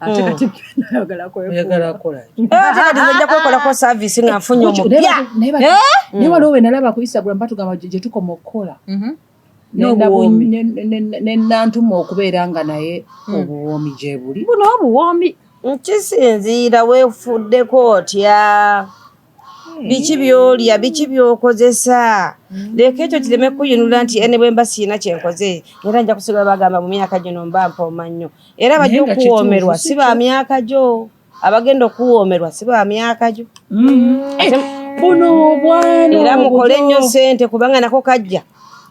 Ate kati nayagala kwefuula. Oyagala kukola ki? Eh, ate kati nze nja kwekolako service nga nfunye omupya. Naye waliwo we nalaba ku Instagram batugamba gye tukoma okukola N'obuwoomi. Ne nantuma okubeera nga naye obuwoomi gye buli. Buno obuwoomi. Kisinziira weefuddeko otya, biki byolya, biki byokozesa. Leka ekyo kireme kuyinula nti ene bwe mba siina kyenkoze era nja kusigala bagamba mu myaka gino mba mpooma nnyo. Era bajja Naye nga okuwoomerwa kituufu, si ba myaka gyo, abagenda okuwoomerwa si ba myaka gyo. Buno obwana Era mukole obuto. nnyo ssente, kubanga nako kajja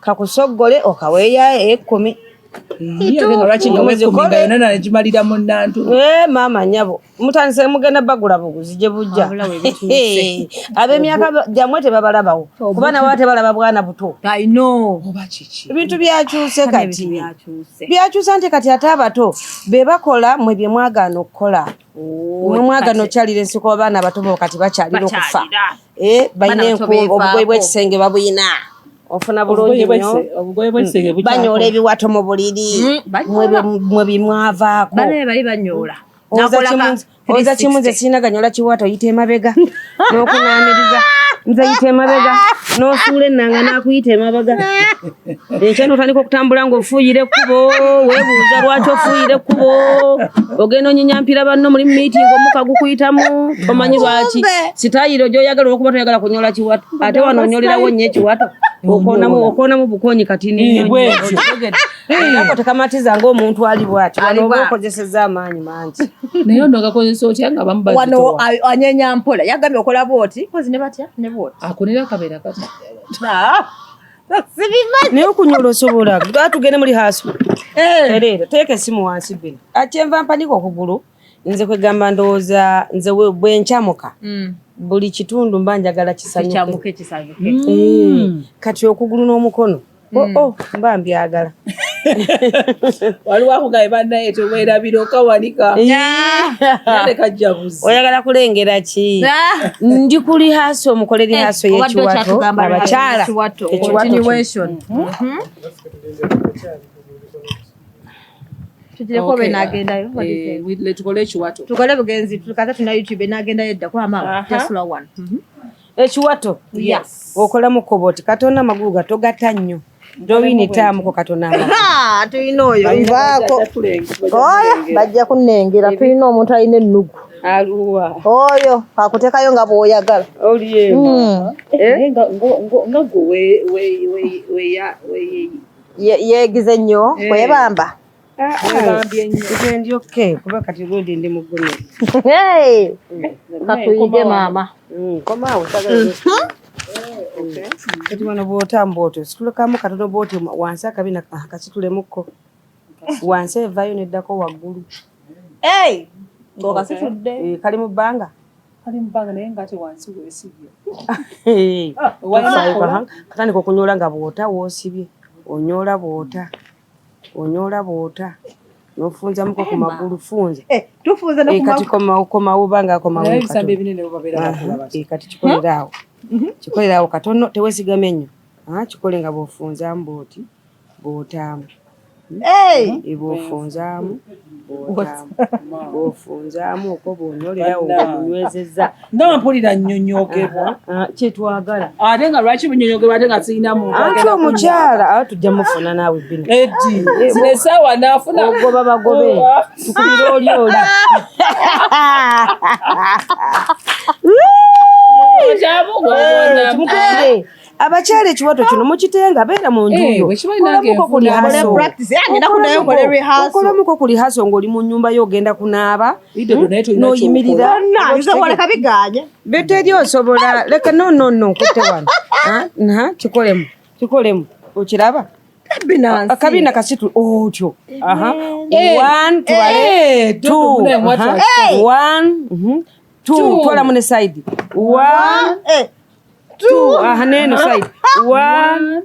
kakusoggole okaweeya 10. Ate nga lwaki nga weekumi nga yonna nagimalira mu nantu? Eh, maama nnyabo mutandise mugenda bagula buguzi gye bujja. Wabula we bituuse. Ab'emyaka gyammwe tebabalabawo, kuba nabo tebalaba bwana buto. I know. Oba kiki? Ebintu byakyuse Ebintu kati. byakyuse. Byakyuse nti kati ate abato be bakola mwe bye mwagaana okukola. Mwe mwagaana okyalira ensiko, abaana abato bo kati bakyalira okufa. Bakyalira. Eh, balina Baana bato enku, obugoye beefaako. bw'ekisenge babuyina, ofuna bulungi nnyo. Obugoye bw'ekisenge Banyoola ebiwato mu buliri. Banyoola. Mwe bimwavaako. Banaye bali banyoola. Oza kimu nze sirina ganyola kiwato, oyita emabega n'okunaamiriza, nze yita emabega n'osuula ennanga n'akuyita emabega. Enkya n'otandika okutambula ng'ofuuyira ekkubo, weebuuza lwaki ofuuyira ekkubo, ogenda onyinya mpira banno muli meeting, omukka gukuyitamu, tomanyi lwaki. Sitayiro gy'oyagala olwokuba toyagala kunyola kiwato, ate wano onyolerawo nnyo ekiwato, okoonamu bukoonyi katini nnyo. Bwetyo. Ako tekamatiza ng'omuntu ali bw'ati wano oba okozesezza amaanyi mangi. Naye ono gakozesa otya nga bamu Wano bazitowa? anyenya mpola, yagambye okola bwoti, kozi ne batya ne bwoti. Akunira akabeera kati. Ah, sibimanyi. Naye okunyola osobola gaa, tugende muri hasi tereera, teeka esimu wansi bino. Kyenva mpanika okugulu, nze kwegamba ndowooza nze bwe nkyamuka buli kitundu mba njagala kisanyuke. Kikyamuke, kisanyuke. Kati okugulu n'omukono oo mba mbyagala. Waliwo akugaye bannaye teweerabira okawanika nale kajja buzi. Oyagala kulengera ki? Ndi ku rehearsal, mukole rehearsal Obadde y'ekiwato okyatugamba abakyala. ekiwato. Ekiwato kino. Continuation. Tugireko oba enagendayo. What do you think? Tukole ekiwato. Tukole bugenzi tukaza tuna YouTube enagendayo edda kuba maama just slow one. Ekiwato. Yes. Okolamu koboti katonda, amagulu gatogatta nnyo, dowini taamuko katonda amagulu. Ha, tulina oyo nvaako oyo bajja kunnengera, tulina omuntu alina ennugu. Aluwa? Oyo akuteekayo nga bw'oyagala. Oliemu. Naye nga gwe Yeegize nnyo kwebamba. Webambye nnyo. Nze ndi okay kuba kati gundi ndi mugumye. Hey! Katuyige maama. Komaawo sagala. Kati wano bw'otamba otyo situlekamu katono bw'otyo wansi akabina, ah, kasitulemukko wansi evaayo neddako waggulu. Hey! Ng'okasitudde. Eh, kali mu bbanga. Kali mubanga naye nga ate wansi weesibye. Tofaayo, katandika okunyoola nga bw'ota woosibye, onyoola bw'ota, onyoola bw'ota n'ofunzamuko ku magulu, funza. Eh, tufunze ne Eh, ku kati komawo, komawo banga komawo Naye ebisambi katono. ebinene bo babeera bakola bati. Eh, kati kikolera awo, kikolera awo katono, teweesigamye nnyo. Ah, kikole nga bw'ofunzaamu bw'oti bw'otaamu. Hey! Eh, bw'ofunzaamu bw'otaamu, bw'ofunzaamu okwo bw'onyolerawo Bannange. ng'omunywezezza. Nga mpulira nnyonyogebwa. Ah, kyetwagala. Ate nga lwaki bunyonyogebwa ate nga sirina muntu Anti agenda omukyala awo tujja mufuna naawe bino. Edi zino essaawa naafuna. Ogoba bagobe, tukubira oli oli. Kyabugobona. Kimukubire abakyala ekiwato kino mukitenga, beera mu Eh, njuyo. bwe kiba nange Kolamuko ku nfuna. rehearsal. Kole practice. Eh, ngenda kuddayo nkole rehearsal. Okolamuko ku rehearsal ng'oli mu nnyumba yo, ogenda kunaaba Idodo naye tolina n'oyimirira. Bonna, nze waleka biganye. Beteri osobola leka no no no nkutte wano. Ah, nha, kikolemu, kikolemu, okiraba. Binansi. Akabina kasitu otyo. Aha. Eh, One, tubale. eh, Two. Dodo, munaye Aha. mwatwa- One, two. Two. Twalamu ne side. One, Eh, two. Aha, neno side. One,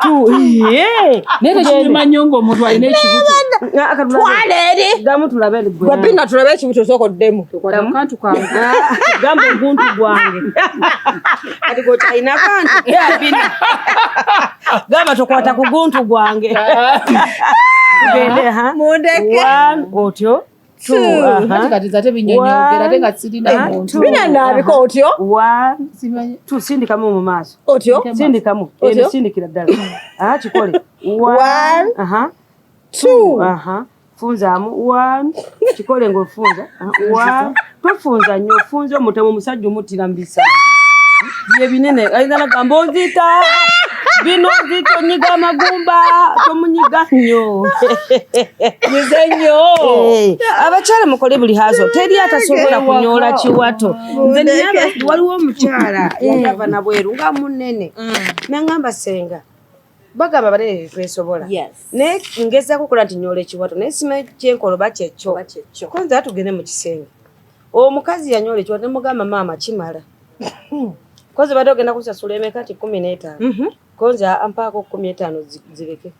two. Yeah. Naye tekinyuma nnyo ng'omuntu alina ekibuto. Ah, katulabe. Twala eri. Gamu tulabe gwe. Gwe bina tulabe ekibuto, osooka oddemu. Kwata kantu kange. Ah, gamba oguntu gwange. Kati gwokyalina kantu. Bina. Gamba tokwata ku guntu gwange. Tugende, ha? Mundeke. One, otyo. Two. Ate Aha. kati ate binyonyogera ate nga sirina muntu. Bina naabika otyo. One, Simanyi. two, sindikamu mu maaso. Otyo. Sindikamu. Otyo? Eno sindikira ddala. Aha, kikole. One. Aha. Two. Aha. Funzaamu. One. Kikole ng'ofunza. Aha. One. Tofunza nnyo, ofunze omutemu omusajja omuttira mu bisambi. Bye binene. Ayinza nagamba onzita. Bino onzita, onyiga amagumba. Tomunyiga nnyo. Nyize nnyo. Eh, abakyala mukole buli hazo, teri atasobola kunyoola kiwato. Nze waliwo omukyala yandava nabweru nga munene, naŋŋamba, "Senga, bagamba banene tetwesobola." Yes. Naye ngezaako okukola nti nyoola ekiwato, naye simanyi kyenkola oba kyekyo. Oba kyekyo. Konze atugende mu kisenge, omukazi yanyoola ekiwato, nemugamba, "Maama, kimala." Koze badde ogenda kusasula emeka? Ti 15. Konze ampaako 15 zireke.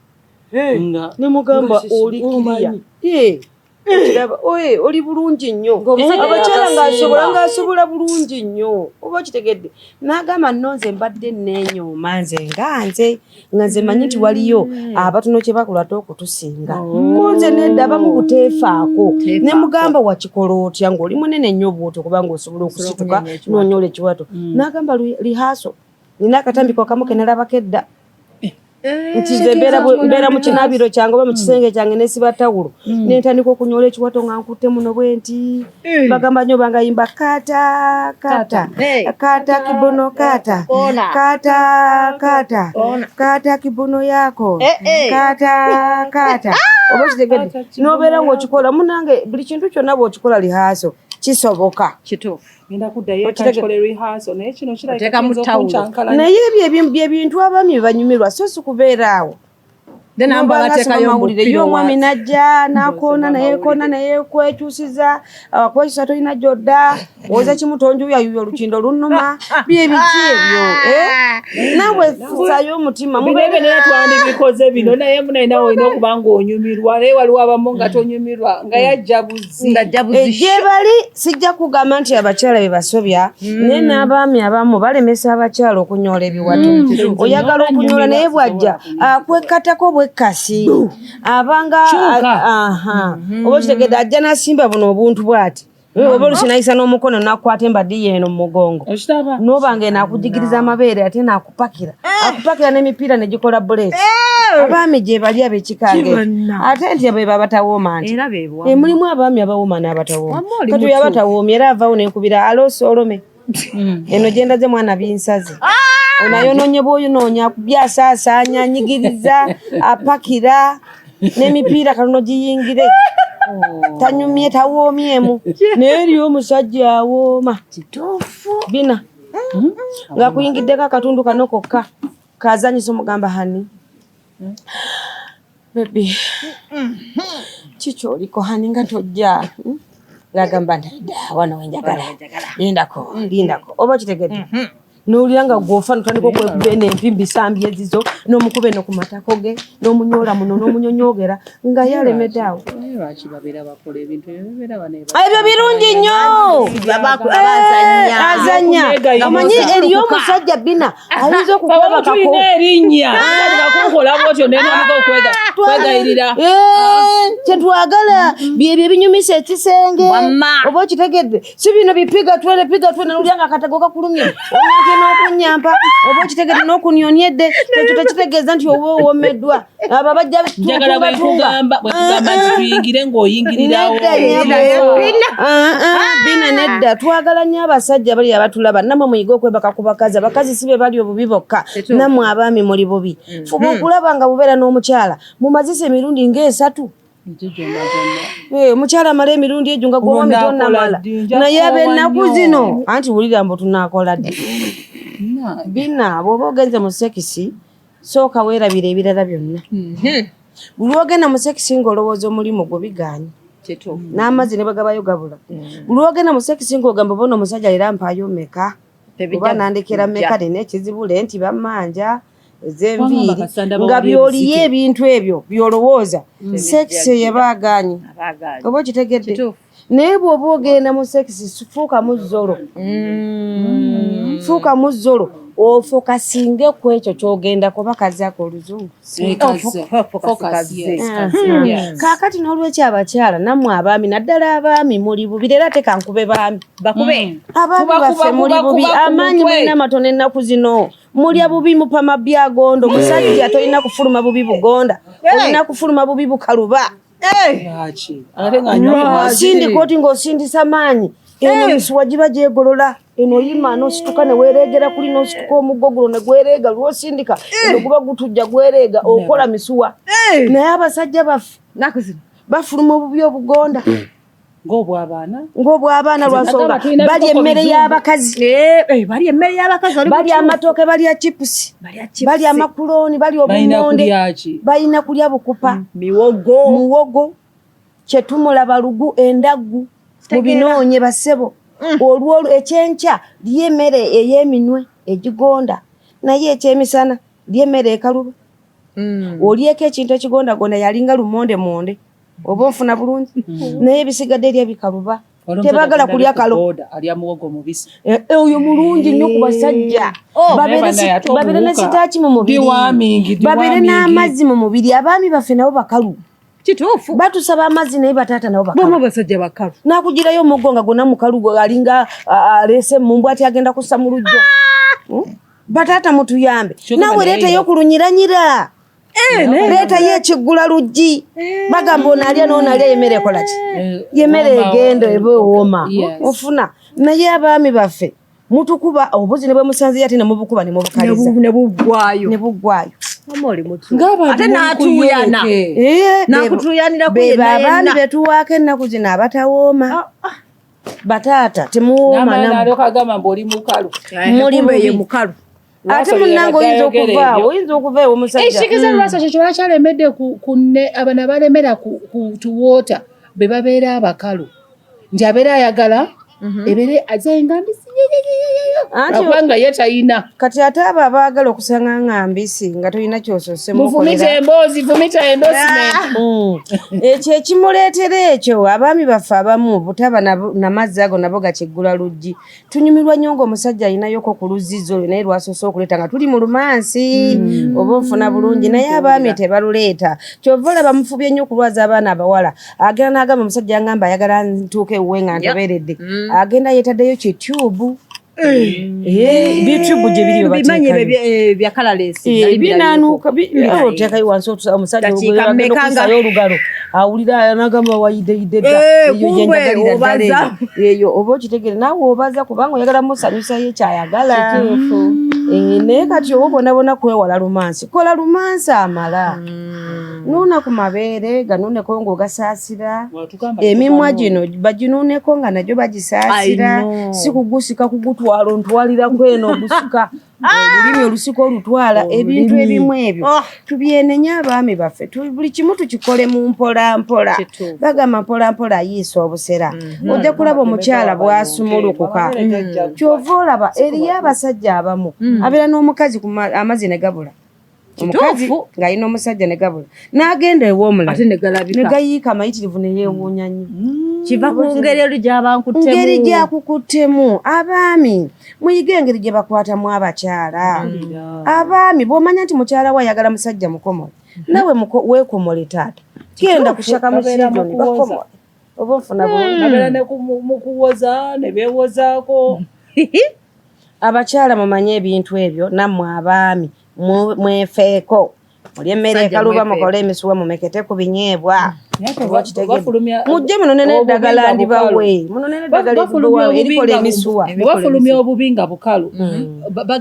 Nga Nemugamba, Nga "Oli kiriya." omanyi. Eh, Kiraba oye oli bulungi nnyo, abakyala ng'asobola ng'asobola bulungi nnyo, oba okitegedde? N'agamba nno nze mbadde neenyooma, nze nga nze nga nze manyi nti waliyo abatono kye bakola ate okutusinga. Ko nze nedda, abamu buteefaako. Ne mugamba, wakikola otya ng'oli munene nnyo bw'otyo, kubanga osobola okusituka n'onyola ekiwato? N'agamba rehearsal, nina akatambiko akamu ke nalabako edda nti nze mbeera mu kinaabiro kyange oba mu kisenge kyange, nesiba tawulo, nentandika okunyola ekiwato nga nkutte muno bwe nti. Bagamba nnyo bangayimba kata kata kata kibuno kata kata kata kata kibuno yako kata kata, oba okitegedde? N'obeera ng'okikola munange, buli kintu kyonna bw'okikola rehearsal kisoboka. Kituufu. Ngenda kuddayo eka nkole rehearsal, naye kino kirabika Oteekamu kiyinza tawulo. okunkyankalanya. Naye ebyo bye bintu abaami bye banyumirwa, so si kubeera awo. Then amba Nobanga bateekayo asoma mawulire, omupiira ye omwami najja nakoona, Mboozi nayekoona, naye kwekyusiza kwekyusa, tolina gyodda, oza kimu tonjuyayuya, olukindo lunnuma, byebiki ebyo, eh? Naawe saayo omutima. Bino ebyo naye twandibikoze bino, naye munaye nawe olina okuba ng'onyumirwa, naye waliwo abamu nga tonyumirwa nga yajja buzi. Nga buzi. Gye bali sijja kugamba nti abakyala be basobya, naye n'abaami abamu balemesa abakyala okunyoola ebiwato. Oyagala okunyoola, naye bw'ajja akwekatako bwekkasi, abanga Kyuka. Aha, oba okitegedde? Ajja n'asimba buno obuntu bw'ati, oba olusi nayisa n'omukono nakwata embaddi yeeno mu mugongo. Okitaba. Noba nga eno akujigiriza amabeere, ate naakupakira, akupakira n'emipiira negikola buleeti. Abaami gye bali ab'ekikange, ate nti be babatawooma nti Era bebwa. Eh, mulimu abaami abawooma n'abatawooma. Wamma oli Kati oyo abatawoomya era avaawo nenkubira aloosi olome eno gyendaze mwana binsaze, ono ayonoonye bw'oyonoonya, akubye, asaasaanya, anyigiriza, apakira n'emipiira katono giyingire, tanyumye, tawoomyemu. Naye eriyo omusajja awooma. Kituufu. Bina ng'akuyingiddeko akatundu kano kokka kazanyisa, omugamba, "Honey, baby, kikyoliko honey nga tojja?" Hmm? Ng'agamba nti, "Dda wano wenjagala, lindako, lindako," oba okitegedde? Nowulira nga gwofa, notandika okwekuba eno empi mbisambi ezizo, n'omukuba eno ku matako ge, n'omunyoola muno, n'omunyonyogera nga ye alemedde awo. Naye lwaki babeera bakola ebintu ebyo? Bibeera bano. Ebyo birungi nnyo. Abazanya. Azanya. Okuneegayirira. Omanyi eriyo omusajja bina ayinza Abamu okukwebakako. tulina erinnya kakunkola bwotyo nenamika okwegayirira. Eh, kyetwagala byebyo ebinyumisa ekisenge. Wamma. Oba okitegedde? Si bino bipiga twele piga twele, nolya nga akatego kakulumye, onyampye n'okunyampa, oba okitegedde, n'okunyonyedde, ekyo tekitegeeza nti oba owomeddwa. Abo bajja Njagala tungatunga. bwekugamba nti tuyingire ng'oyingirirawo. Nedda nyabo. Ah, ah, bina nedda. Twagala nnyo abasajja bali abatulaba, nammwe muyige okwebaka ku bakazi. Abakazi si be bali obubi bokka, nammwe abaami muli bubi. Fuba okulaba nga bubeera n'omukyala mumazisa emirundi ng'esatu. Ekyo gyonna gyonna. Eh, omukyala amala emirundi egyo nga gwowami Olwo tonamala. naakola ddi? Nja Naye kukoowa ab'ennaku nnyo. zino anti wulira mbu tunaakola ddi? Na- Bina bw'oba ogenze mu sex, sooka weerabira ebirala byonna. Buli lwogenda mu sex ng'olowooza omulimu gwo, bigaanye. Kituufu. N'amazzi ne bagabayo gabula. Buli lwogenda mu sex ng'ogamba bona omusajja leero ampaayo meka, oba nandekera meka, nina ekizibu le nti bammanja ez'enviiri, Wangamba kasanda nga bawali byoliyo ebizike. ebintu ebyo by'olowooza, sex yeba agaanye, Abagaanye. oba okitegedde? Kituufu. Naye bw'oba ogenda mu sex, fuuka muzzolo, fuuka muzzolo, ofokasinge ku ekyo ky'ogenda kuba kazaako oluzungu. Eh, kaze. Focus, Focus, kaze. yes, kaze, yes. Kaakati n'olwekyo abakyala nammwe abaami, naddala abaami, muli bubi leero, ate kankube baami. Bakube. Abaami Kuba, baffe kuba, muli kuba, bubi. kuba ku Amaanyi mutwe. mulina matono ennaku zino, mulya bubi, mupama byagondo. Musajja tolina kufuluma bubi bugonda, olina kufuluma bubi bukaluba. Lwaki ate ng'anywa ku mazzi? Osindika oti ng'osindisa maanyi, eno emisuwa giba gyegolola, eno oyima n'osituka ne weereegera kuli, n'osituka omuggo guno ne gwereega. Lwosindika eno guba gutujja gwereega, okola misuwa. Naye abasajja baffe Nnaku zino. bafuluma obubi obugonda Ng'obw'abaana. Ng'obw'abaana, lwansonga Nagamba tulina balya ebikoko emmere bizungu. y'abakazi. Eh, eh, balya emmere y'abakazi, oli Balya mutuufu. amatooke, balya chipusi, Balya chips. balya amakulooni, balya Balina obumonde. kulya ki? Balina kulya bukupa. Miwogo. Muwogo kyetumulaba lugu endaggu, mubinoonye bassebo. Olwo ekyenkya lya emmere ey'eminwe egigonda, naye ekyemisana lya emmere ekaluba, olyeko ekintu ekigondagonda, yalinga lumonde monde. Oba onfuna bulungi, naye ebisigadde erya bikaluba, tebagala kulya kalo. Alya muwogo mubisi. Eh, eh, oyo mulungi nnyo ku basajja. Oh, Babeere naye banaye, ate babeere ne obuwuka. sitaaki mu mubiri, Deworming, babeere deworming. n'amazzi mu mubiri. Abaami baffe nabo bakalu. Kituufu. Batusaba amazzi, naye bataata nabo bakalu. Bama abasajja bakalu. Nakugirayo omuggo nga gwonna mukalu, alinga aleese emumbu ati agenda kussa mu lujjo. Bataata mutuyambe. Kyokka Naawe banaye leetayo ku lunyiranyira, leetayo ekiggula luggi. Bagamba ono alya n'ono alya, yemmere ekola ki? Yemmere wooma, egenda eba ewooma. Yes. Ofuna, naye abaami baffe mutukuba obuzi ne bwe musanzeyo, ate ne mubukuba ne mubukaliza. Ne buggwayo. Ne buggwayo. Mama oli mutu. Ng'abantu Ate muli n'atuuyana. kuyoke. Eh, N'akutuuyanirako be yenna abaami yenna. betuwaako ennaku zino abatawooma. Bataata temuwooma. N'amala Nammwe n'alyoka agamba mbu oli mukalu. Muli Kumbe ye bubi. mukalu. Ate Lwaki munnange oyinza yayogera okuvaawo, ebyo? oyinza okuva ewo omusajja. Ekitegeeza lwasa kyo kyebakyalemedde ku ne abana balemera ku tuwoota be babeera abakalu nti abeera ayagala ebeere azenga mbisi Anti- kubanga ye tayina. Kati ate abo abaagala okusanga nga mbisi nga tolina kyosose Mufumita emboozi, fumita endorsement. Ekyo ekimuleetera ekyo, abaami baffe abamu butaba namazzi ago nabo gakiggula luggi. Tunyumirwa nnyo ng'omusajja alinayoko ku luzzi olwo, naye lwasoose okuleeta nga tuli mu lumansi. Oba onfuna bulungi, naye abaami tebaluleeta. Kyova olaba mufubye nnyo okulwaza abaana abawala. Agenda n'agamba omusajja, angamba ayagala ntuuke ewuwe nga ntoberedde, agenda yeetaddeyo kityubu, bityubu gye biri bwe Bimanyi bateekayo. ebyo bya colourless. Binanuuka oteekayo wansi omusajja Dakiika ogenda mmeka nga- okusayo olugalo, awulira nagamba wayideyidde dda. Eh, Eyo kumbe gyenjagalira ddala. obaza. Eyo oba okitegere naawe obaza, kubanga oyagala musanyusayo ekyayagala. Eh, naye kati oba bonabona kwewala lumansi, kola lumansi amala nuuna ku mabeere ganuuneko ng'ogasaasira. Emimwa gino baginuuneko nga nagyo bagisaasira. I know. Si kugusika kugutwala ontwalirako eno ogusika olulimi olusika olutwala ebintu ebimu ebyo. Oh. Tubyenenya abaami baffe. Buli kimu tukikole mu mpola mpola. Kituufu. Bagamba mpola mpola ayiisa obusera. Ojja kulaba omukyala bw'asumulukuka. Kyova olaba eriyo abasajja abamu abeera n'omukazi ku amazzi ne gabula, omukazi Kituufu. ng'alina omusajja ne gabula, n'agenda ew'omulala Ate ne galabika. ne gayiika amayitirivu ne yeewuunya nnyo. Kiva ku ngeri eri gy'abankuttemu. Ngeri gyakukuttemu. Abaami muyige engeri gye bakwatamu abakyala. Abaami, bw'omanya nti mukyala we ayagala musajja mukomole, nawe weekomole taata, genda kushaka mu Babeera season mu kuwoza. bakomole, oba onfuna bulungi. Babeera ne mu kuwoza ne beewozaako. Abakyala mumanye ebintu ebyo, nammwe abaami mwefeeko, mulye emmere Musajja ekaluba, mwefeeko. mukole emisuwa, mumekete ku binyeebwa. Naye ate Oba okitegedde? bafulumya Mujje munone obubi n'eddagala nga ndibawe, bukalu. munone n'eddagala Bafulumya eribawe obubi erikola nga emisuwa. bafulumya obubi nga bukalu.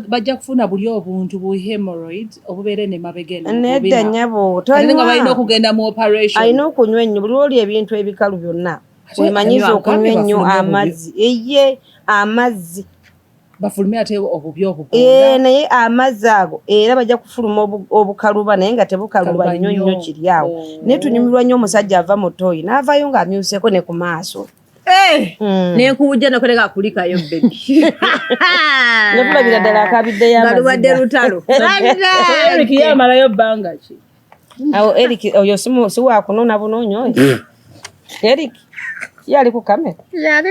Bajja kufuna buli obuntu bu hemorrhoid obubeera eno emabega eno Nedda bubina. nnyabo, Ate nga balina tonywa. okugenda mu operation. Alina okunywa ennyo buli lwoli ebintu ebikalu byonna. Ate Wemanyiza anywa, okunywa nkambe ennyo bafulumye obubi. amazzi, eye amazzi. Bafulumye ate obubi Ee, obugonda. naye amazzi ago era bajja kufuluma obukaluba, naye nga tebukaluba Kaluba nnyo nnyo nnyo. kiri awo. Oh. Naye tunyumirwa nnyo omusajja ava mu ttooyi n'avaayo ng'amyuseko ne ku maaso. Nenkuwujja nokoleka kulikayo baby. Nga tulabira ddala akabiddeyo Nga lubadde amaziga. lutalo. Eric ye amalayo bbanga ki? Awo Eric oyo si wakunona bunoonya oyo Eric ye ali ku kamera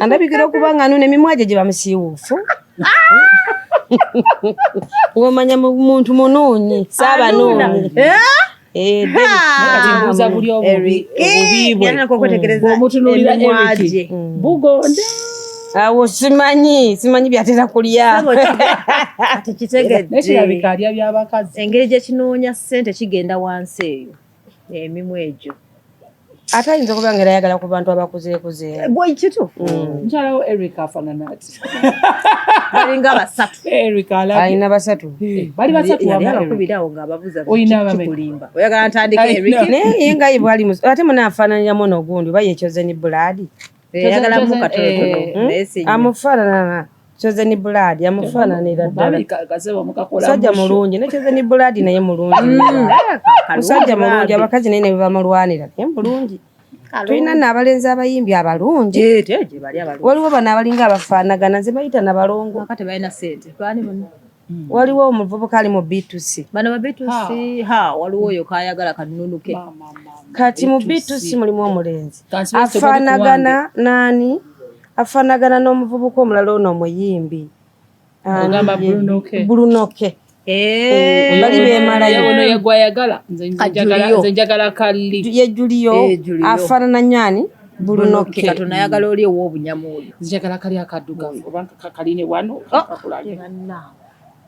andabikira okuba nga nuna emimwa gye giba musiiwuufu, ng'omanya muntu munuunyi saabanuunyi. Eh, David. Naye kati mbuuza buli obubi obubi bwe bw'omutunuulira Eric bugonda. Awo simanyi byatera kulya. Ati kitegedde. Naye kirabika alya byabakazi. Engeri gye kinoonya ssente kigenda wansi eyo emimwa egyo. Ate ayinza okuba nga era ayagala ku bantu abakuzeekuzeemu. Bwe kituufu. Mukyala wo Eric afaanana ati? Balinga basatu. Eric alabye. Alina basatu. Bali basatu. Yali Wama Eric. abakubirawo ng'ababuuza. Oyina abameka? Kikulimba oyagala ntandike I Eric. know. Naye ye nga ye bwali ate munaafaananiramu n'ogundi oba ye Chosen Blood. Eyagalamu Chosen- katonotono naye si nnyo. Amufaanana Chosen Blood, amufaananira ddala. Mami kasebo mukakola Musajja musho. mulungi, ne Chosen Blood naye mulungi, musajja mulungi. Abakazi naye ne bamulwanira, naye mulungi. Tulina nno abalenzi abayimbi abalungi. Eh, te gye bali abalungi. Waliwo bano abalinga abafaanagana, nze bayita nabalongo. Aka tebalina ssente, baani bano? Waliwo omuvubuka ali mu B2C. Bano ba B2C, ha, waliwo oyo kayagala kanunuke. Kati mu B2C mulimu omulenzi afaanagana nani, afaanagana n'omuvubuka omulala ono omuyimbi. Ogamba Bruno K. Bruno K. Eh, bali beemalayo. Ono yegwayagala, nze Julio. njagala kalli. Ye Julio. Eh, Julio. Afaanana nyani Bruno K. Katonda ayagala oli ow'obunyamu oyo. Njagala kali akaddugavu oba kaline wano kakulage.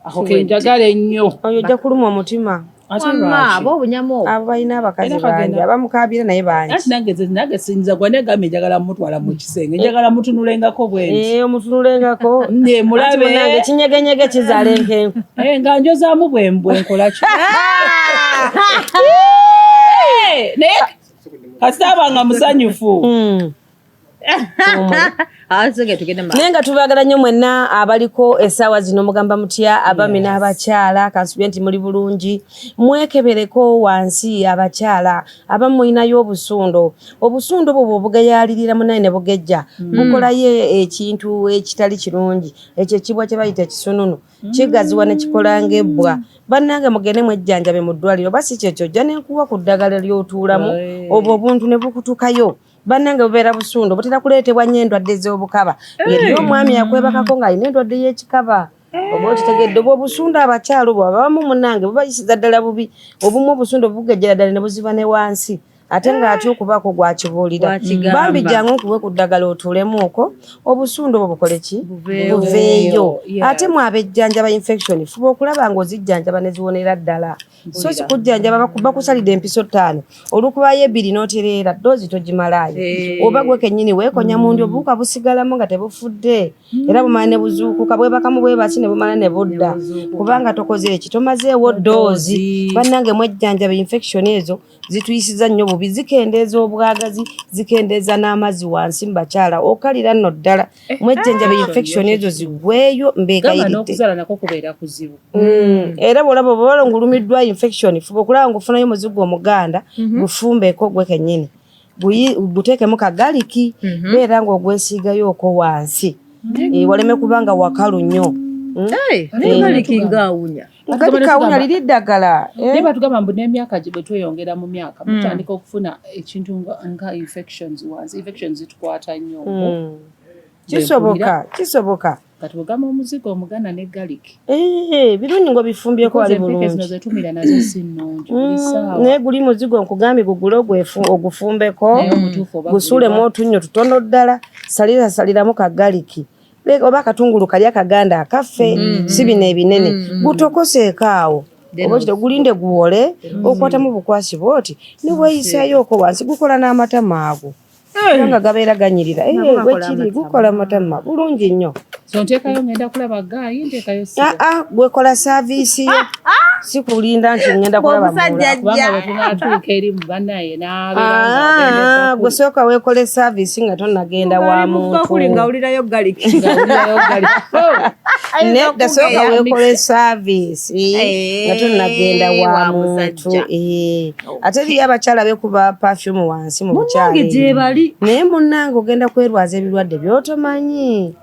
Ako Kiwedde. kenjagala ennyo. Oyo ojja kuluma omutima. Ate Wamma lwaki? ab'obunyamu obwo. Abo balina abakazi Era kagenda- bangi abamukaabira naye bangi. Anti nange nange sinza gwa negambye njagala mutwala mu kisenge, njagala mutunulengako bwenti. Eh, omutunulengako. Ne mulabe. Anti munnange kinyegenyege kizaala enkenku. Eh, nga njozaamu bwe nkola ki. Eh, naye kasita aba nga musanyufu. Ah, sege tugende maaso. Naye nga tubaagala nnyo mwenna abaliko essaawa zino, mugamba mutya abaami n'abakyala? Kansubye nti muli bulungi. Mwekebereko wansi abakyala abamu mulinayo obusundo. Obusundo bwo bwobugayaalirira munaye ne bugejja, bukolayo ekintu ekitali kirungi. Ekyo ekibwa kye bayita ekisununu kigaziwa ne kikola ng'ebbwa. Bannange, mugende mwejjanjabe mu ddwaliro, oba si kyekyo ojja nenkuwa ku ddagala ly'otuulamu, obwo obuntu ne bukutukayo. Bannange, bubeera busundo butera kuleetebwa nnyo endwadde z'obukaba. Ng'eriyo omwami akwebakako ng'alina endwadde y'ekikaba, oba okitegedde? Obwo obusundo abakyala obwo abamu munnange bubayisiza ddala bubi. Obumu obusundo bugejjera ddala ne buziba ne wansi, ate ng'atya okubaako gwakibuulira. Gwakigamba. Bambi, jangu nkuwe ku ddagala otuulemuuko, obusundo obwo bukole ki? Buveewo. Buveeyo. Ate mwe abejjanjaba infection, fuba okulaba ng'ozijjanjaba ne ziwonera ddala, so si kujjanjaba bakusalidde empiso 5, olukubayo 2 n'otereera, dose togimalaayo. Oba gwe kennyini weekonya mundi, obuwuka busigalamu nga tebufudde, era bumala ne buzuukuka, bwebakamu bwebasi ne bumala ne budda, kubanga tokoze eki, tomazeewo dose. Bannange, mwejjanjaba infection ezo, zituyisiza nnyo bubi, zikendeeza obwagazi, zikendeeza n'amazzi wansi mu bakyala, okalira nno ddala. Mwejjanjaba infection ezo ziggweeyo, Gamba mbeegayiridde. n'okuzaala nakwo kubeera kuzibu. Era bwolaba oba ng'olumiddwa infection, fuba okulaba ng'ofunayo omuzigo omuganda, gufumbeko gwe kennyini, guteekemu ka garlic, beera ng'ogwesiigayo okwo wansi. Eh, waleme kubanga wakalu nnyo. Hey, garlic ng'awunya. Garlic awunya, liri ddagala, eh? Naye batugamba mbu n'emyaka bwe tweyongera mu myaka, mutandika okufuna ekintu nga infections wansi, infections zitukwata nnyo. Kisoboka, kisoboka. Kati bwegamba omuzigo omuganda ne garlic. Eh, birungi ng'obifumbyeko wali Empeke zino bulungi. zetumira nazo si nnungi buli ssaawa. Naye guli muzigo nkugambye, gugule ogufumbeko, Naye omutuufu oba gusuulemu guliwa? otunnyo tutono ddala, salira saliramu ka garlic oba akatungulu kali akaganda akaffe, si bino ebinene, gutokoseeko awo oba okite, gulinde guwole, okwatamu bukwasi bwoti ne weeyisayooko wansi. Gukola n'amatama ago, kubanga gabeera ganyirira. Eh, Nabo bakola bwekiri amatama. gukola amatama bulungi nnyo. So nteekayo ngenda kulaba guy, nteekayo siga? Aa, gwekola service yo, si kulinda nti ngenda kulaba Omusajja mulala. Kubanga bwe tunaatuuka eri mu bannaye n'abeera Ah, gwe sooka weekole service nga tonnagenda wa muntu. Kuli ngawulirayo garlic. Nedda, sooka weekole service nga tonnagenda wa wa muntu. musajja. Eh. Ate eriyo abakyala bekuba perfume wansi mu bukyala Munnange eyo. gyebali. Naye munnange, ogenda kwerwaza ebirwadde by'otomanyi,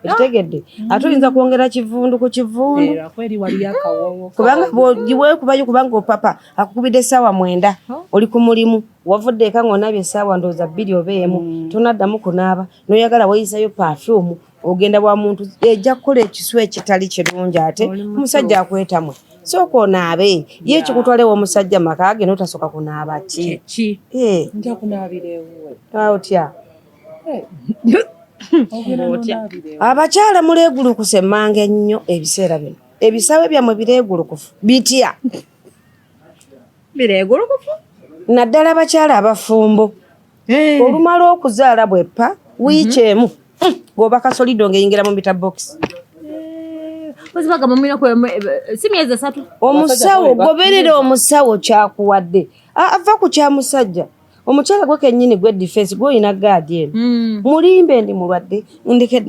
ekitegedde? Ate oyinza kwongera kivundu ku kivundu. Kweri waliyo akawoowo. Kubanga bw'ogiweekubayo, kubanga opapa akukubidde essaawa 9, oli ku mulimu, wavudde eka ng'onaabye essaawa ndowooza 2 oba 1, tonaddamu kunaaba, n'oyagala weeyisayo perfume, ogenda bwa muntu, ejja kukola ekisu ekitali kirungi, ate omusajja akwetamwe. Sooka onaabe. Ye ekikutwala ew'omusajja maka ge n'otasooka kunaaba ki? Ki? Eh, Nja kunaabira ewuwe. Otya? Ogenda n'onaabira ewuwe. Abakyala muleegulukuse emmanga ennyo ebiseera bino. Ebisawe byammwe bireegulukufu bitya? Bireegulukufu. Naddala abakyala abafumbo, olumala okuzaala bweppa wiiki emu, ng'oba kasolido ng'eyingira mu meter box. Bazibagamba mulina si myezi 3. Omusawo, goberera omusawo kyakuwadde. Ava ku kya musajja. Omukyala gwe kennyini gwe defense, gwolina guard eno. Mulimbe ndi mulwadde, ndeke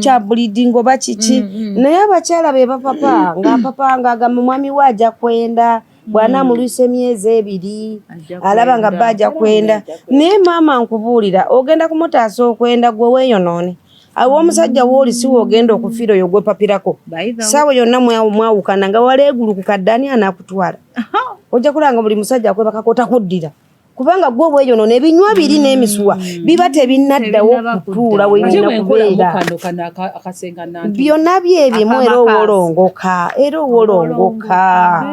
kya bleeding oba kiki. Naye abakyala be bapapa, ng'apapa ng'agamba omwami we ajja kwenda bw'anaamulwisa emyezi 2, Ajja alaba nga bba ajja kwenda. Naye maama, nkubuulira, ogenda kumutaasa okwenda, gwe weeyonoone. Awo omusajja wooli si woogenda okufiira oyo gwepapirako. Saawa yonna mwawukana nga waleegulukuka ddaani anaakutwala. Ojja kulaba nga buli musajja akwebakako takuddira. Kubanga gwe obweyonoona ebinywa biri n'emisuwa biba tebinnaddawo kutuula webirina kubeera. Byonna byebimu era owolongoka era owolongoka.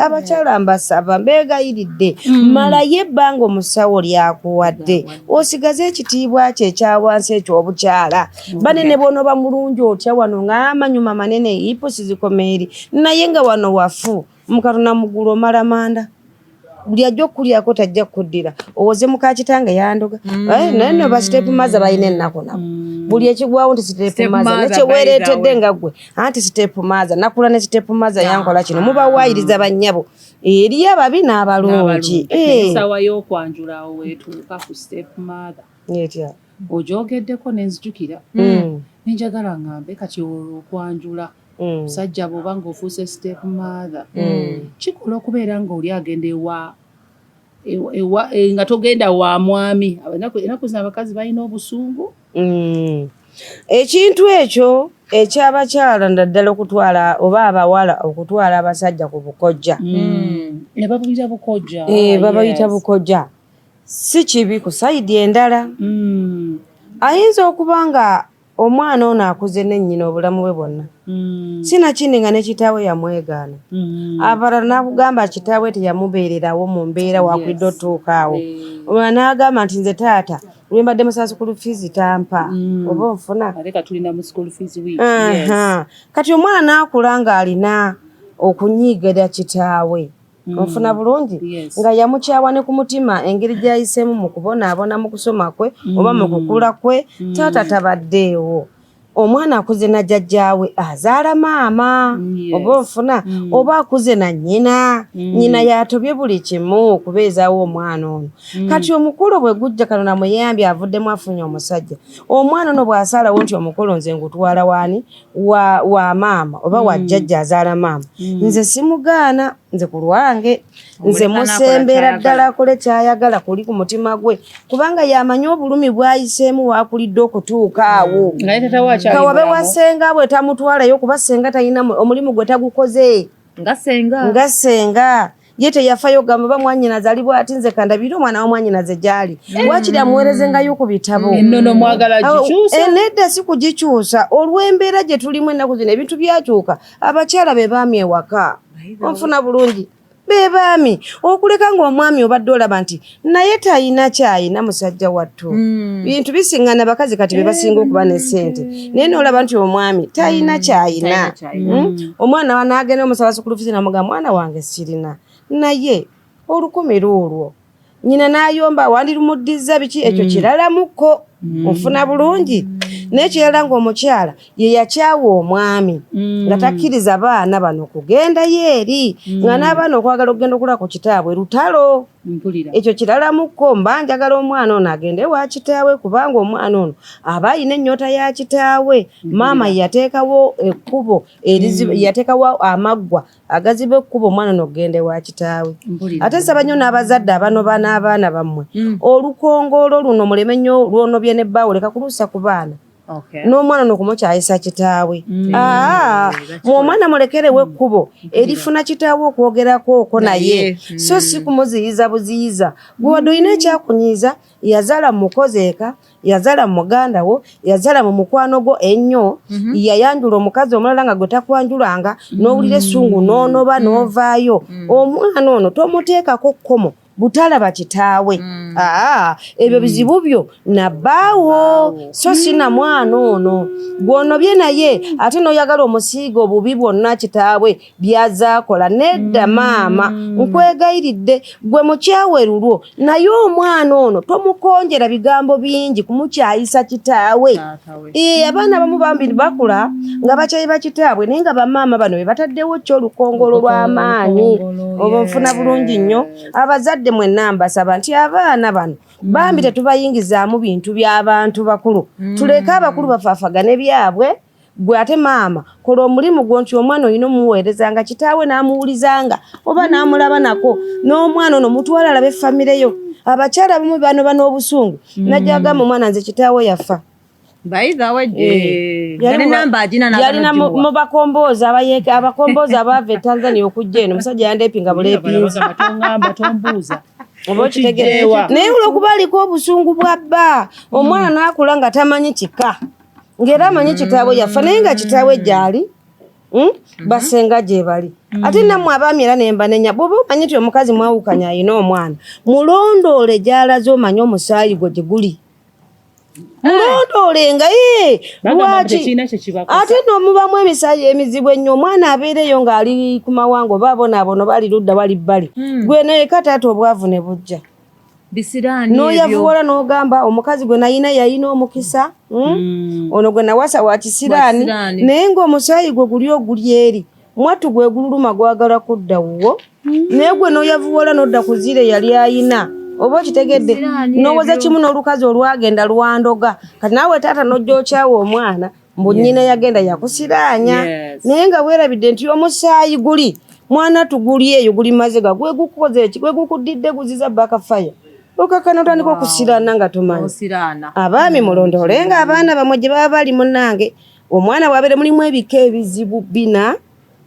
Abakyala mbasaba mbeegayiridde malayo ebbanga omusawo lyakuwadde osigaze ekitiibwa kye ekya wansi eky'obukyala. Banene bw'onooba mulungi otya wano ng'amanyuma manene ipusi zikoma eri naye nga wano wafu. Mukatona mugulu omala manda buli ajja okukulyako tajja kukuddira owoze muka kitange yandoga. Naye no ba step mother balina ennaku nabo. Buli ekigwawo nti step mother nekyeweereetedde nga ggwe anti step mother nakula ne step mother yankola kino mubawaayiriza bannyabo eri ababi n'abalungi. Essaawa y'okwanjula awo weetuuka ku step mother. Etya? Ogyogeddeko ne nzijukira. Ne njagala ngambe kati olwo okwanjula. Musajja bw'oba ng'ofuuse step mother kikola okubeera ng'oli agenda ewa nga togenda wa mwami. Ennaku zino abakazi balina obusungu. Ekintu ekyo ekyabakyala naddala okutwala oba abawala okutwala abasajja ku bukojja. Ne babayita bukojja. Babayita bukojja. Si kibi ku sayidi endala. Ayinza okuba nga omwana ono akuze ne nnyina obulamu bwe bwonna. Sinakindi nga ne kitaawe yamwegaana. Abalala n'akugamba kitaawe teyamubeererawo mu mbeera wakulidde otuuka awo. Omulala n'agamba nti nze taata lwe mbadde musaba school fees tampa. Oba onfuna? Ate kati tulina mu school fees week. Kati omwana n'akula ng'alina okunyiigira kitaawe. Onfuna bulungi? Nga yamukyawa ne ku mutima engeri gy'ayiseemu mu kubonaabona mu kusoma kwe oba mu kukula kwe, taata tabaddeewo. Omwana akuze na jjajjaawe azaala maama, oba onfuna, oba akuze na nnyina, nnyina y'atobye buli kimu okubeezaawo omwana ono. Kati omukolo bwe gujja kano namuyambye avuddemu afunye omusajja. Omwana ono bw'asalawo nti omukolo nze ngutwala waani wa maama oba wa jjajja azaala maama, nze simugaana, nze ku lwange nze musembera ddala akole ky'ayagala kuli ku mutima gwe, kubanga y'amanyi obulumi bw'ayiseemu waakulidde okutuuka awo. Kawabe wa ssenga bwe tamutwalayo kuba ssenga talina omulimu gwe tagukoze nga ssenga ye teyafayo gamba oba mwannyinaze ali bw'ati nze kandabire omwana wa mwannyinaze gy'ali waakiri amuweerezengayo ku bitabo. Ennono mwagala gikyusa? Nedda si kugikyusa, olw'embeera gye tulimu ennaku zino ebintu byakyuka, abakyala be baami ewaka. Onfuna bulungi? Be baami okuleka ng'omwami obadde olaba nti naye talina ky'ayina musajja wattu. Bintu bisiŋŋana bakazi kati be basinga okuba ne ssente, naye n'olaba nti omwami talina ky'ayina. Omwana n'agenda omusaba school fees n'amugamba mwana wange sirina, naye 1000 luulwo. Nnyina n'ayomba wandirumuddiza biki ekyo kiralamuko. Onfuna bulungi? N'ekirala ng'omukyala ye yakyawa omwami nga takkiriza baana bano kugendayo eri, nga n'abaana okwagala okugenda okulaba ku kitaabwe lutalo. Ekyo kiralamuko, mba njagala omwana ono agende wa kitaawe kubanga omwana ono aba alina ennyota ya kitaawe. Maama ye yateekawo ekkubo yateekawo amaggwa agaziba ekkubo omwana ono okugenda ewa kitaawe. Ate nsaba nnyo n'abazadde abanoba n'abaana bammwe, olukongoolo luno muleme nnyo lwonobye ne bbaawo, leka kuluusa ku baana. N'omwana ono okumukyayisa kitaawe. Omwana mulekerewo ekkubo erifuna kitaawe okwogerako okwo naye, so si kumuziyiza buziyiza. Gwe wadde olina ekyakunyiiza, yazaala mu mukozi eka, yazaala mu muganda wo, yazaala mu mukwano gwo ennyo, yayanjula omukazi omulala nga gwe takwanjulanga, n'owulira essungu n'onoba n'ovaayo. Omwana ono tomuteekako kkomo butalaba kitaawe. Ebyo bizibu byo nabbaawo, so si na mwana ono gw'onobye naye ate n'oyagala omusiiga obubi bwonna kitaawe by'azaakola. Nedda maama, nkwegayiridde gwe mukyawe lulwo, naye omwana ono tomukonjera bigambo bingi kumukyayisa kitaawe. Abaana abamu bambi bakula nga bakyayi bakitaabwe, naye nga bamaama bano be bataddewo kyo olukongolo lw'amaanyi. Oba nfuna bulungi nnyo. Abazadde mwenna mbasaba nti abaana bano bambi tetubayingizaamu bintu by'abantu bakulu, tuleke abakulu bafaafagane byabwe. Gwe ate maama kola omulimu gwo nti omwana olina omuweerezanga kitaawe n'amuwulizanga oba n'amulaba nako, n'omwana ono mutwale alabe famire yo. Abakyala abamu banoba n'obusungu, najja agamba omwana nze kitaawe yafa. By the way, Eh. yali namba agina yalina mu bakomboozi abayeeke abakomboozi abaava e Tanzania okujja eno, omusajja yandepinga bulepinzi. Bagamba toŋŋamba, tombuuza. Oba okitegere. Okijjeewa. Naye olwokuba aliko obusungu bwa bba, omwana n'akula nga tamanyi kika, ng'era amanyi kitaawe yafa, naye nga kitaawe gyali, Basenga gye bali. Ate nammwe abaami era ne mbanenya, bw'oba omanyi nti omukazi mwawukanya alina omwana, mulondoole gy'alaze, omanye omusaayi gwe gye guli, mulondoole nga ye Bagamba mbu lwaki tekirina kye kibakosa. Ate n'omubamu emisaayi emizibu ennyo, omwana abeereyo ng'ali ku mawanga oba abonaabona oba ali ludda wali bbali, gwe naye taata obwavu ne bujja. Bisiraani ebyo. N'oyavuwala n'ogamba omukazi gwe nayina yayina omukisa, Ono gwe nawasa wa kisiraani. Wa kisiraani. Naye ng'omusaayi gwe guli oguli eri mwattu gwe gululuma, gwagala kudda wuwo, naye gwe n'oyavuwala n'odda ku zire yali ayina, oba okitegedde? Bisiraani N'owooza ebyo. kimu n'olukazi olwagenda lwandoga, kati naawe taata n'ojja okyawa omwana mbu nnyina yagenda yakusiraanya. Naye nga weerabidde nti omusaayi guli mwana tuguli eyo guli mazega, gwe gukukoze eki, gwe gukudidde guziza bakafaya, okakana otandika okusiraana nga tomanyi. Osiraana. Abaami mulondoole nga abaana bamwe gye baba bali. Munnange, omwana bw'abeere mulimu ebika ebizibu bina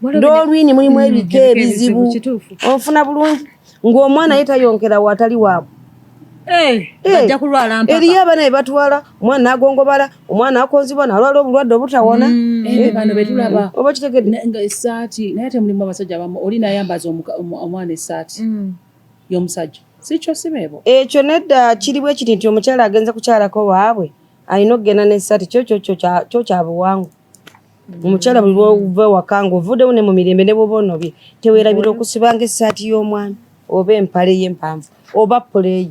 ndoolwini, mulimu ebika ebika ebizibu. Ebizibu, kituufu. Onfuna bulungi ng'omwana ye tayonkera watali waabwe. Eh, bajja kulwala mpaka. Eriyo abaana be batwala, omwana n'agongobala, omwana akonzibwa n'alwala obulwadde obutawona. Eh, bano betulaba. Oba kitegedde? Nga essaati, naye ate mulimu abasajja abamu oli nayambaza omwana essaati y'omusajja, si kyo, si beebo? Ekyo nedda, kiri bwe kiri nti omukyala agenze kukyalako waabwe alina okugenda n'essaati, kyo kya buwangwa. Omukyala buli lwova ewaka ng'ovuddewo ne mu mirembe ne bwoba onobye, teweerabira okusibanga essaati y'omwami oba empale ye empanvu oba puleeyi.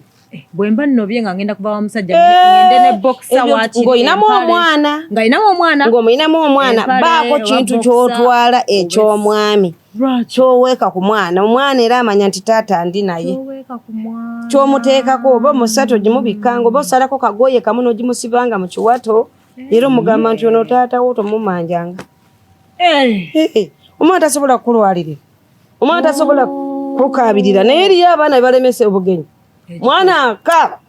Bwe mba nnobye nga ngenda kuva wa musajja, ngende ne boxer waakiri, Ng'olinamu empale. omwana. Ng'olinamu omwana. Ng'omulinamu omwana. Empale, Baako oba kintu boxer, ky'otwala eky'omwami Lwaki? kyoweeka ku mwana, omwana era amanya nti taata ndi naye. Kyoweeka ku mwana. Kyomuteekako oba omusatu ogimubikkanga oba osalako kagoye kamu n'ogimusibanga mu kiwato, era omugamba nti ono taatawo tomumanjanga. Eh, Eh, omwana tasobola kukulwalirira, omwana tasobola kukaabirira, naye eriyo abaana bebalemesa obugenyi, mwana akaaba,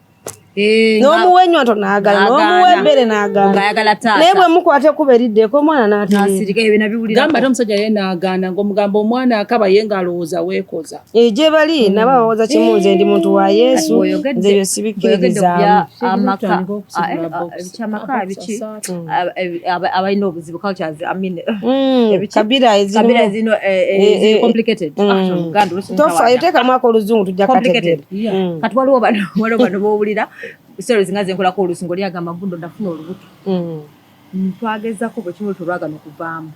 eh, n'omuwa ennywanto n'agaana, n'omuwa emmere n'agaana. Ng'ayagala taata. Naye bwe mukwata ekkubo eriddeko, omwana n'atereera. N'asirika, ebyo nabiwulirako. Gamba ate omusajja ye n'agaana ng'omugamba omwana akaba, ye ng'alowooza weekoza. Gye bali nabo abawoza kimu, nze ndi muntu wa Yesu, Bw'oyogedde- nze ebyo bw'oyogedde ku sibikkiririzaamu. bya amaka, Tutandika okusibula box. ekyamaka Box biki, asaatu. abalina obuzibu, cultures, I mean, Mm, kabira ezirimu. Kabira zino ziri complicated. Ah, Oluganda olusi Tofa mutawaana. eteekamu ako oluzungu, tujja Complicated. kategeera. Kati waliwo bano b'owulira stories nga zenkolako olusi ng'oli agamba gundo ndafuna olubuto, twagezako bwe kimu tolwagana okuvaamu,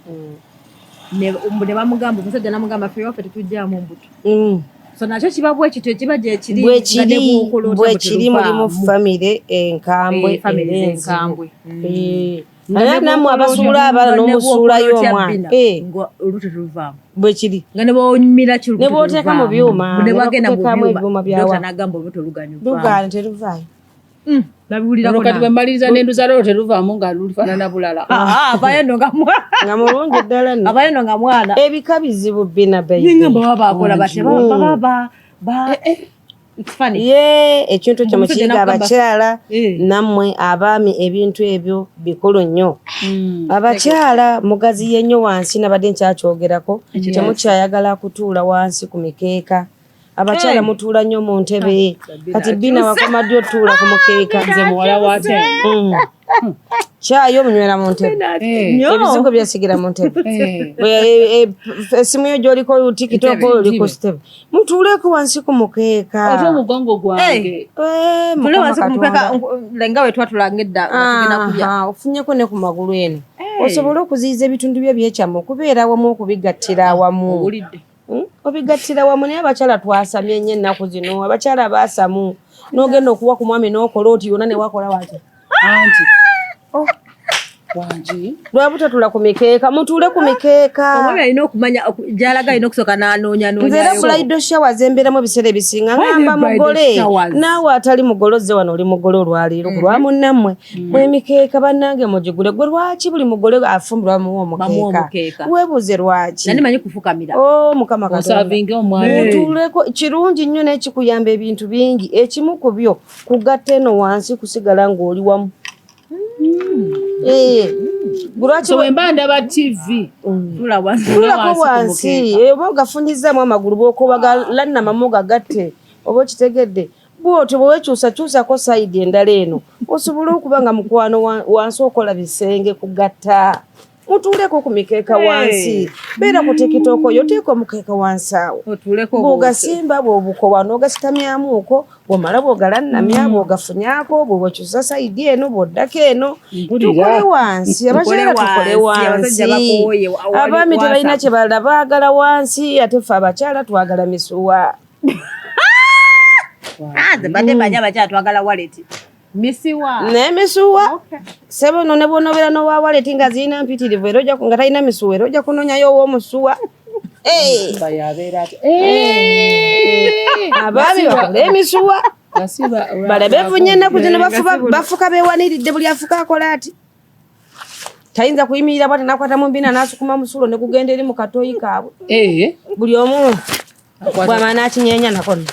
ne bamugamba, omusajja namugamba ffe waffe tetugyamu mbuto. So nakyo kiba bwe kityo, kiba gyekiri. Bwekiri, bwekiri, mulimu famire enkambwe. Eh, famire era enzibu. enkambwe. Eh. Naye nammwe abasuula abaana n'omusuulayo omwana. Eh, olubuto teluvaamu. Bwekiri. Nga ne bwonyumira ki, Ne bw'oteeka mu byuma, ne ne bagenda mu bakuteekamu byuma, ebyuma bya dokita wa. n'agamba olubuto luganya okuvaamu. Lugaana, teruvaayo. Nabiwulirako Olwo kati bwe nange. mmaliriza n'enduza lwo teruvaamu nga lufaanana bulala. Ah, ah, abayo nno nga mwana. Nga mulungi ddala nno. Abayo nno nga mwana. Ebika bizibu bina. Ninga baba bakola batya, baba ba it's funny. Ye ekintu ekyo Omusajja mukiyiga n'akugamba- abakyala. Eh. Nammwe abaami, ebintu ebyo bikulu nnyo. Abakyala mugaziye nnyo wansi, nabadde nkyakyogerako, temukyayagala kutuula wansi ku mikeeka. Abakyala mutuula nnyo mu ntebe. Kati bina wakoma ddi otuula ku mukeeka? Nze muwala wa te. Kyayi omunywera mu ntebe? Eh. Ebizigo byasigira mu ntebe? Eh. Esimu yo gyoliko TikTok, oli ku stebe. Mutuuleko wansi ku mukeeka. Ate omugongo gwange. Eh, Tule Mukama wansi ku mukeeka. Katonda. Nga we twatulanga edda nga tugenda kulya. Aha, ofunyeko ne ku magulu eno, osobole okuziyiza ebitundu byo byekyamu okubeera awamu, okubigattira awamu. Owulidde? Obigattira wamu. Naye abakyala twasamye nnyo ennaku zino, abakyala baasamu, n'ogenda okuwa ku mwami n'okola oti yonna newakola wati. Anti wangi. Lwabutatula ku mikeeka. Mutuule ku mikeeka. Omwami alina okumanya gy'alaga, alina okusooka n'anoonya. Nze era bridal shower zembeeramu ebiseera ebisinga ngamba Why bridal mugole showers? Naawe atali mugole ozze wano, oli mugole olwaleero ku lwa munnammwe, mwemikeeka bannange mugigule. Gwe lwaki buli mugole afumbirwa bamuwa Bamuwa omukeeka? omukeeka. Weebuuze lwaki. Nani manyi kufukamira. O Mukama Katonda. Osavinge omwami. Mutuuleko, kirungi nnyo n'ekikuyamba ebintu bingi. Ekimu ku byo kugatta eno wansi, kusigala ng'oli wamu. Eh, lwaki? So wemba ndaba TV, Tula wansi. Tulako wansi ku wansi. mukeeka. Oba ogafunyizaamu amagulu, bwokobagalannamamu gagatte, oba okitegedde bwotyo bwe wekyusakyusako side endala eno, osobole okuba nga mukwano wansi okola bisenge kugatta. Mutuuleko ku mikeeka wansi, beera ku TikTok yo, teeka omukeeka wansi awo. Otuuleko. Bw'ogasimba, bw'obukowa n'ogasitamyamuuko, bw'omala bw'ogalannamya, bw'ogafunyaako, bw'okyusa side eno, bw'oddako eno. Mpulira. Tukole wansi, abakyala, tukole wansi, abasajja wansi. bakooye, Abaami tebalina wasa. kye balala, baagala wansi, ate ffe abakyala twagala misuwa. Ah, nze mbadde mmanyi abakyala twagala wallet. Misiwa. Naye misuwa, sebo, no ne bw'onobeera n'owa wallet nga zirina mpitirivu, era ojja nga talina misuwa, era ojja kunoonyayo ow'omusuwa. Eh, Ba yabeera ati abaami bakole emisuwa. Gasiba. Balabe evunye ennaku zino, bafuba bafuka bewaniridde, buli afuka akola ati tayinza kuyimirira bwati nakwata mu mbina n'asukuma musulo ne gugenda eri mu katoyi kaabwe. Buli omu bw'amala n'akinyeenya nako nno.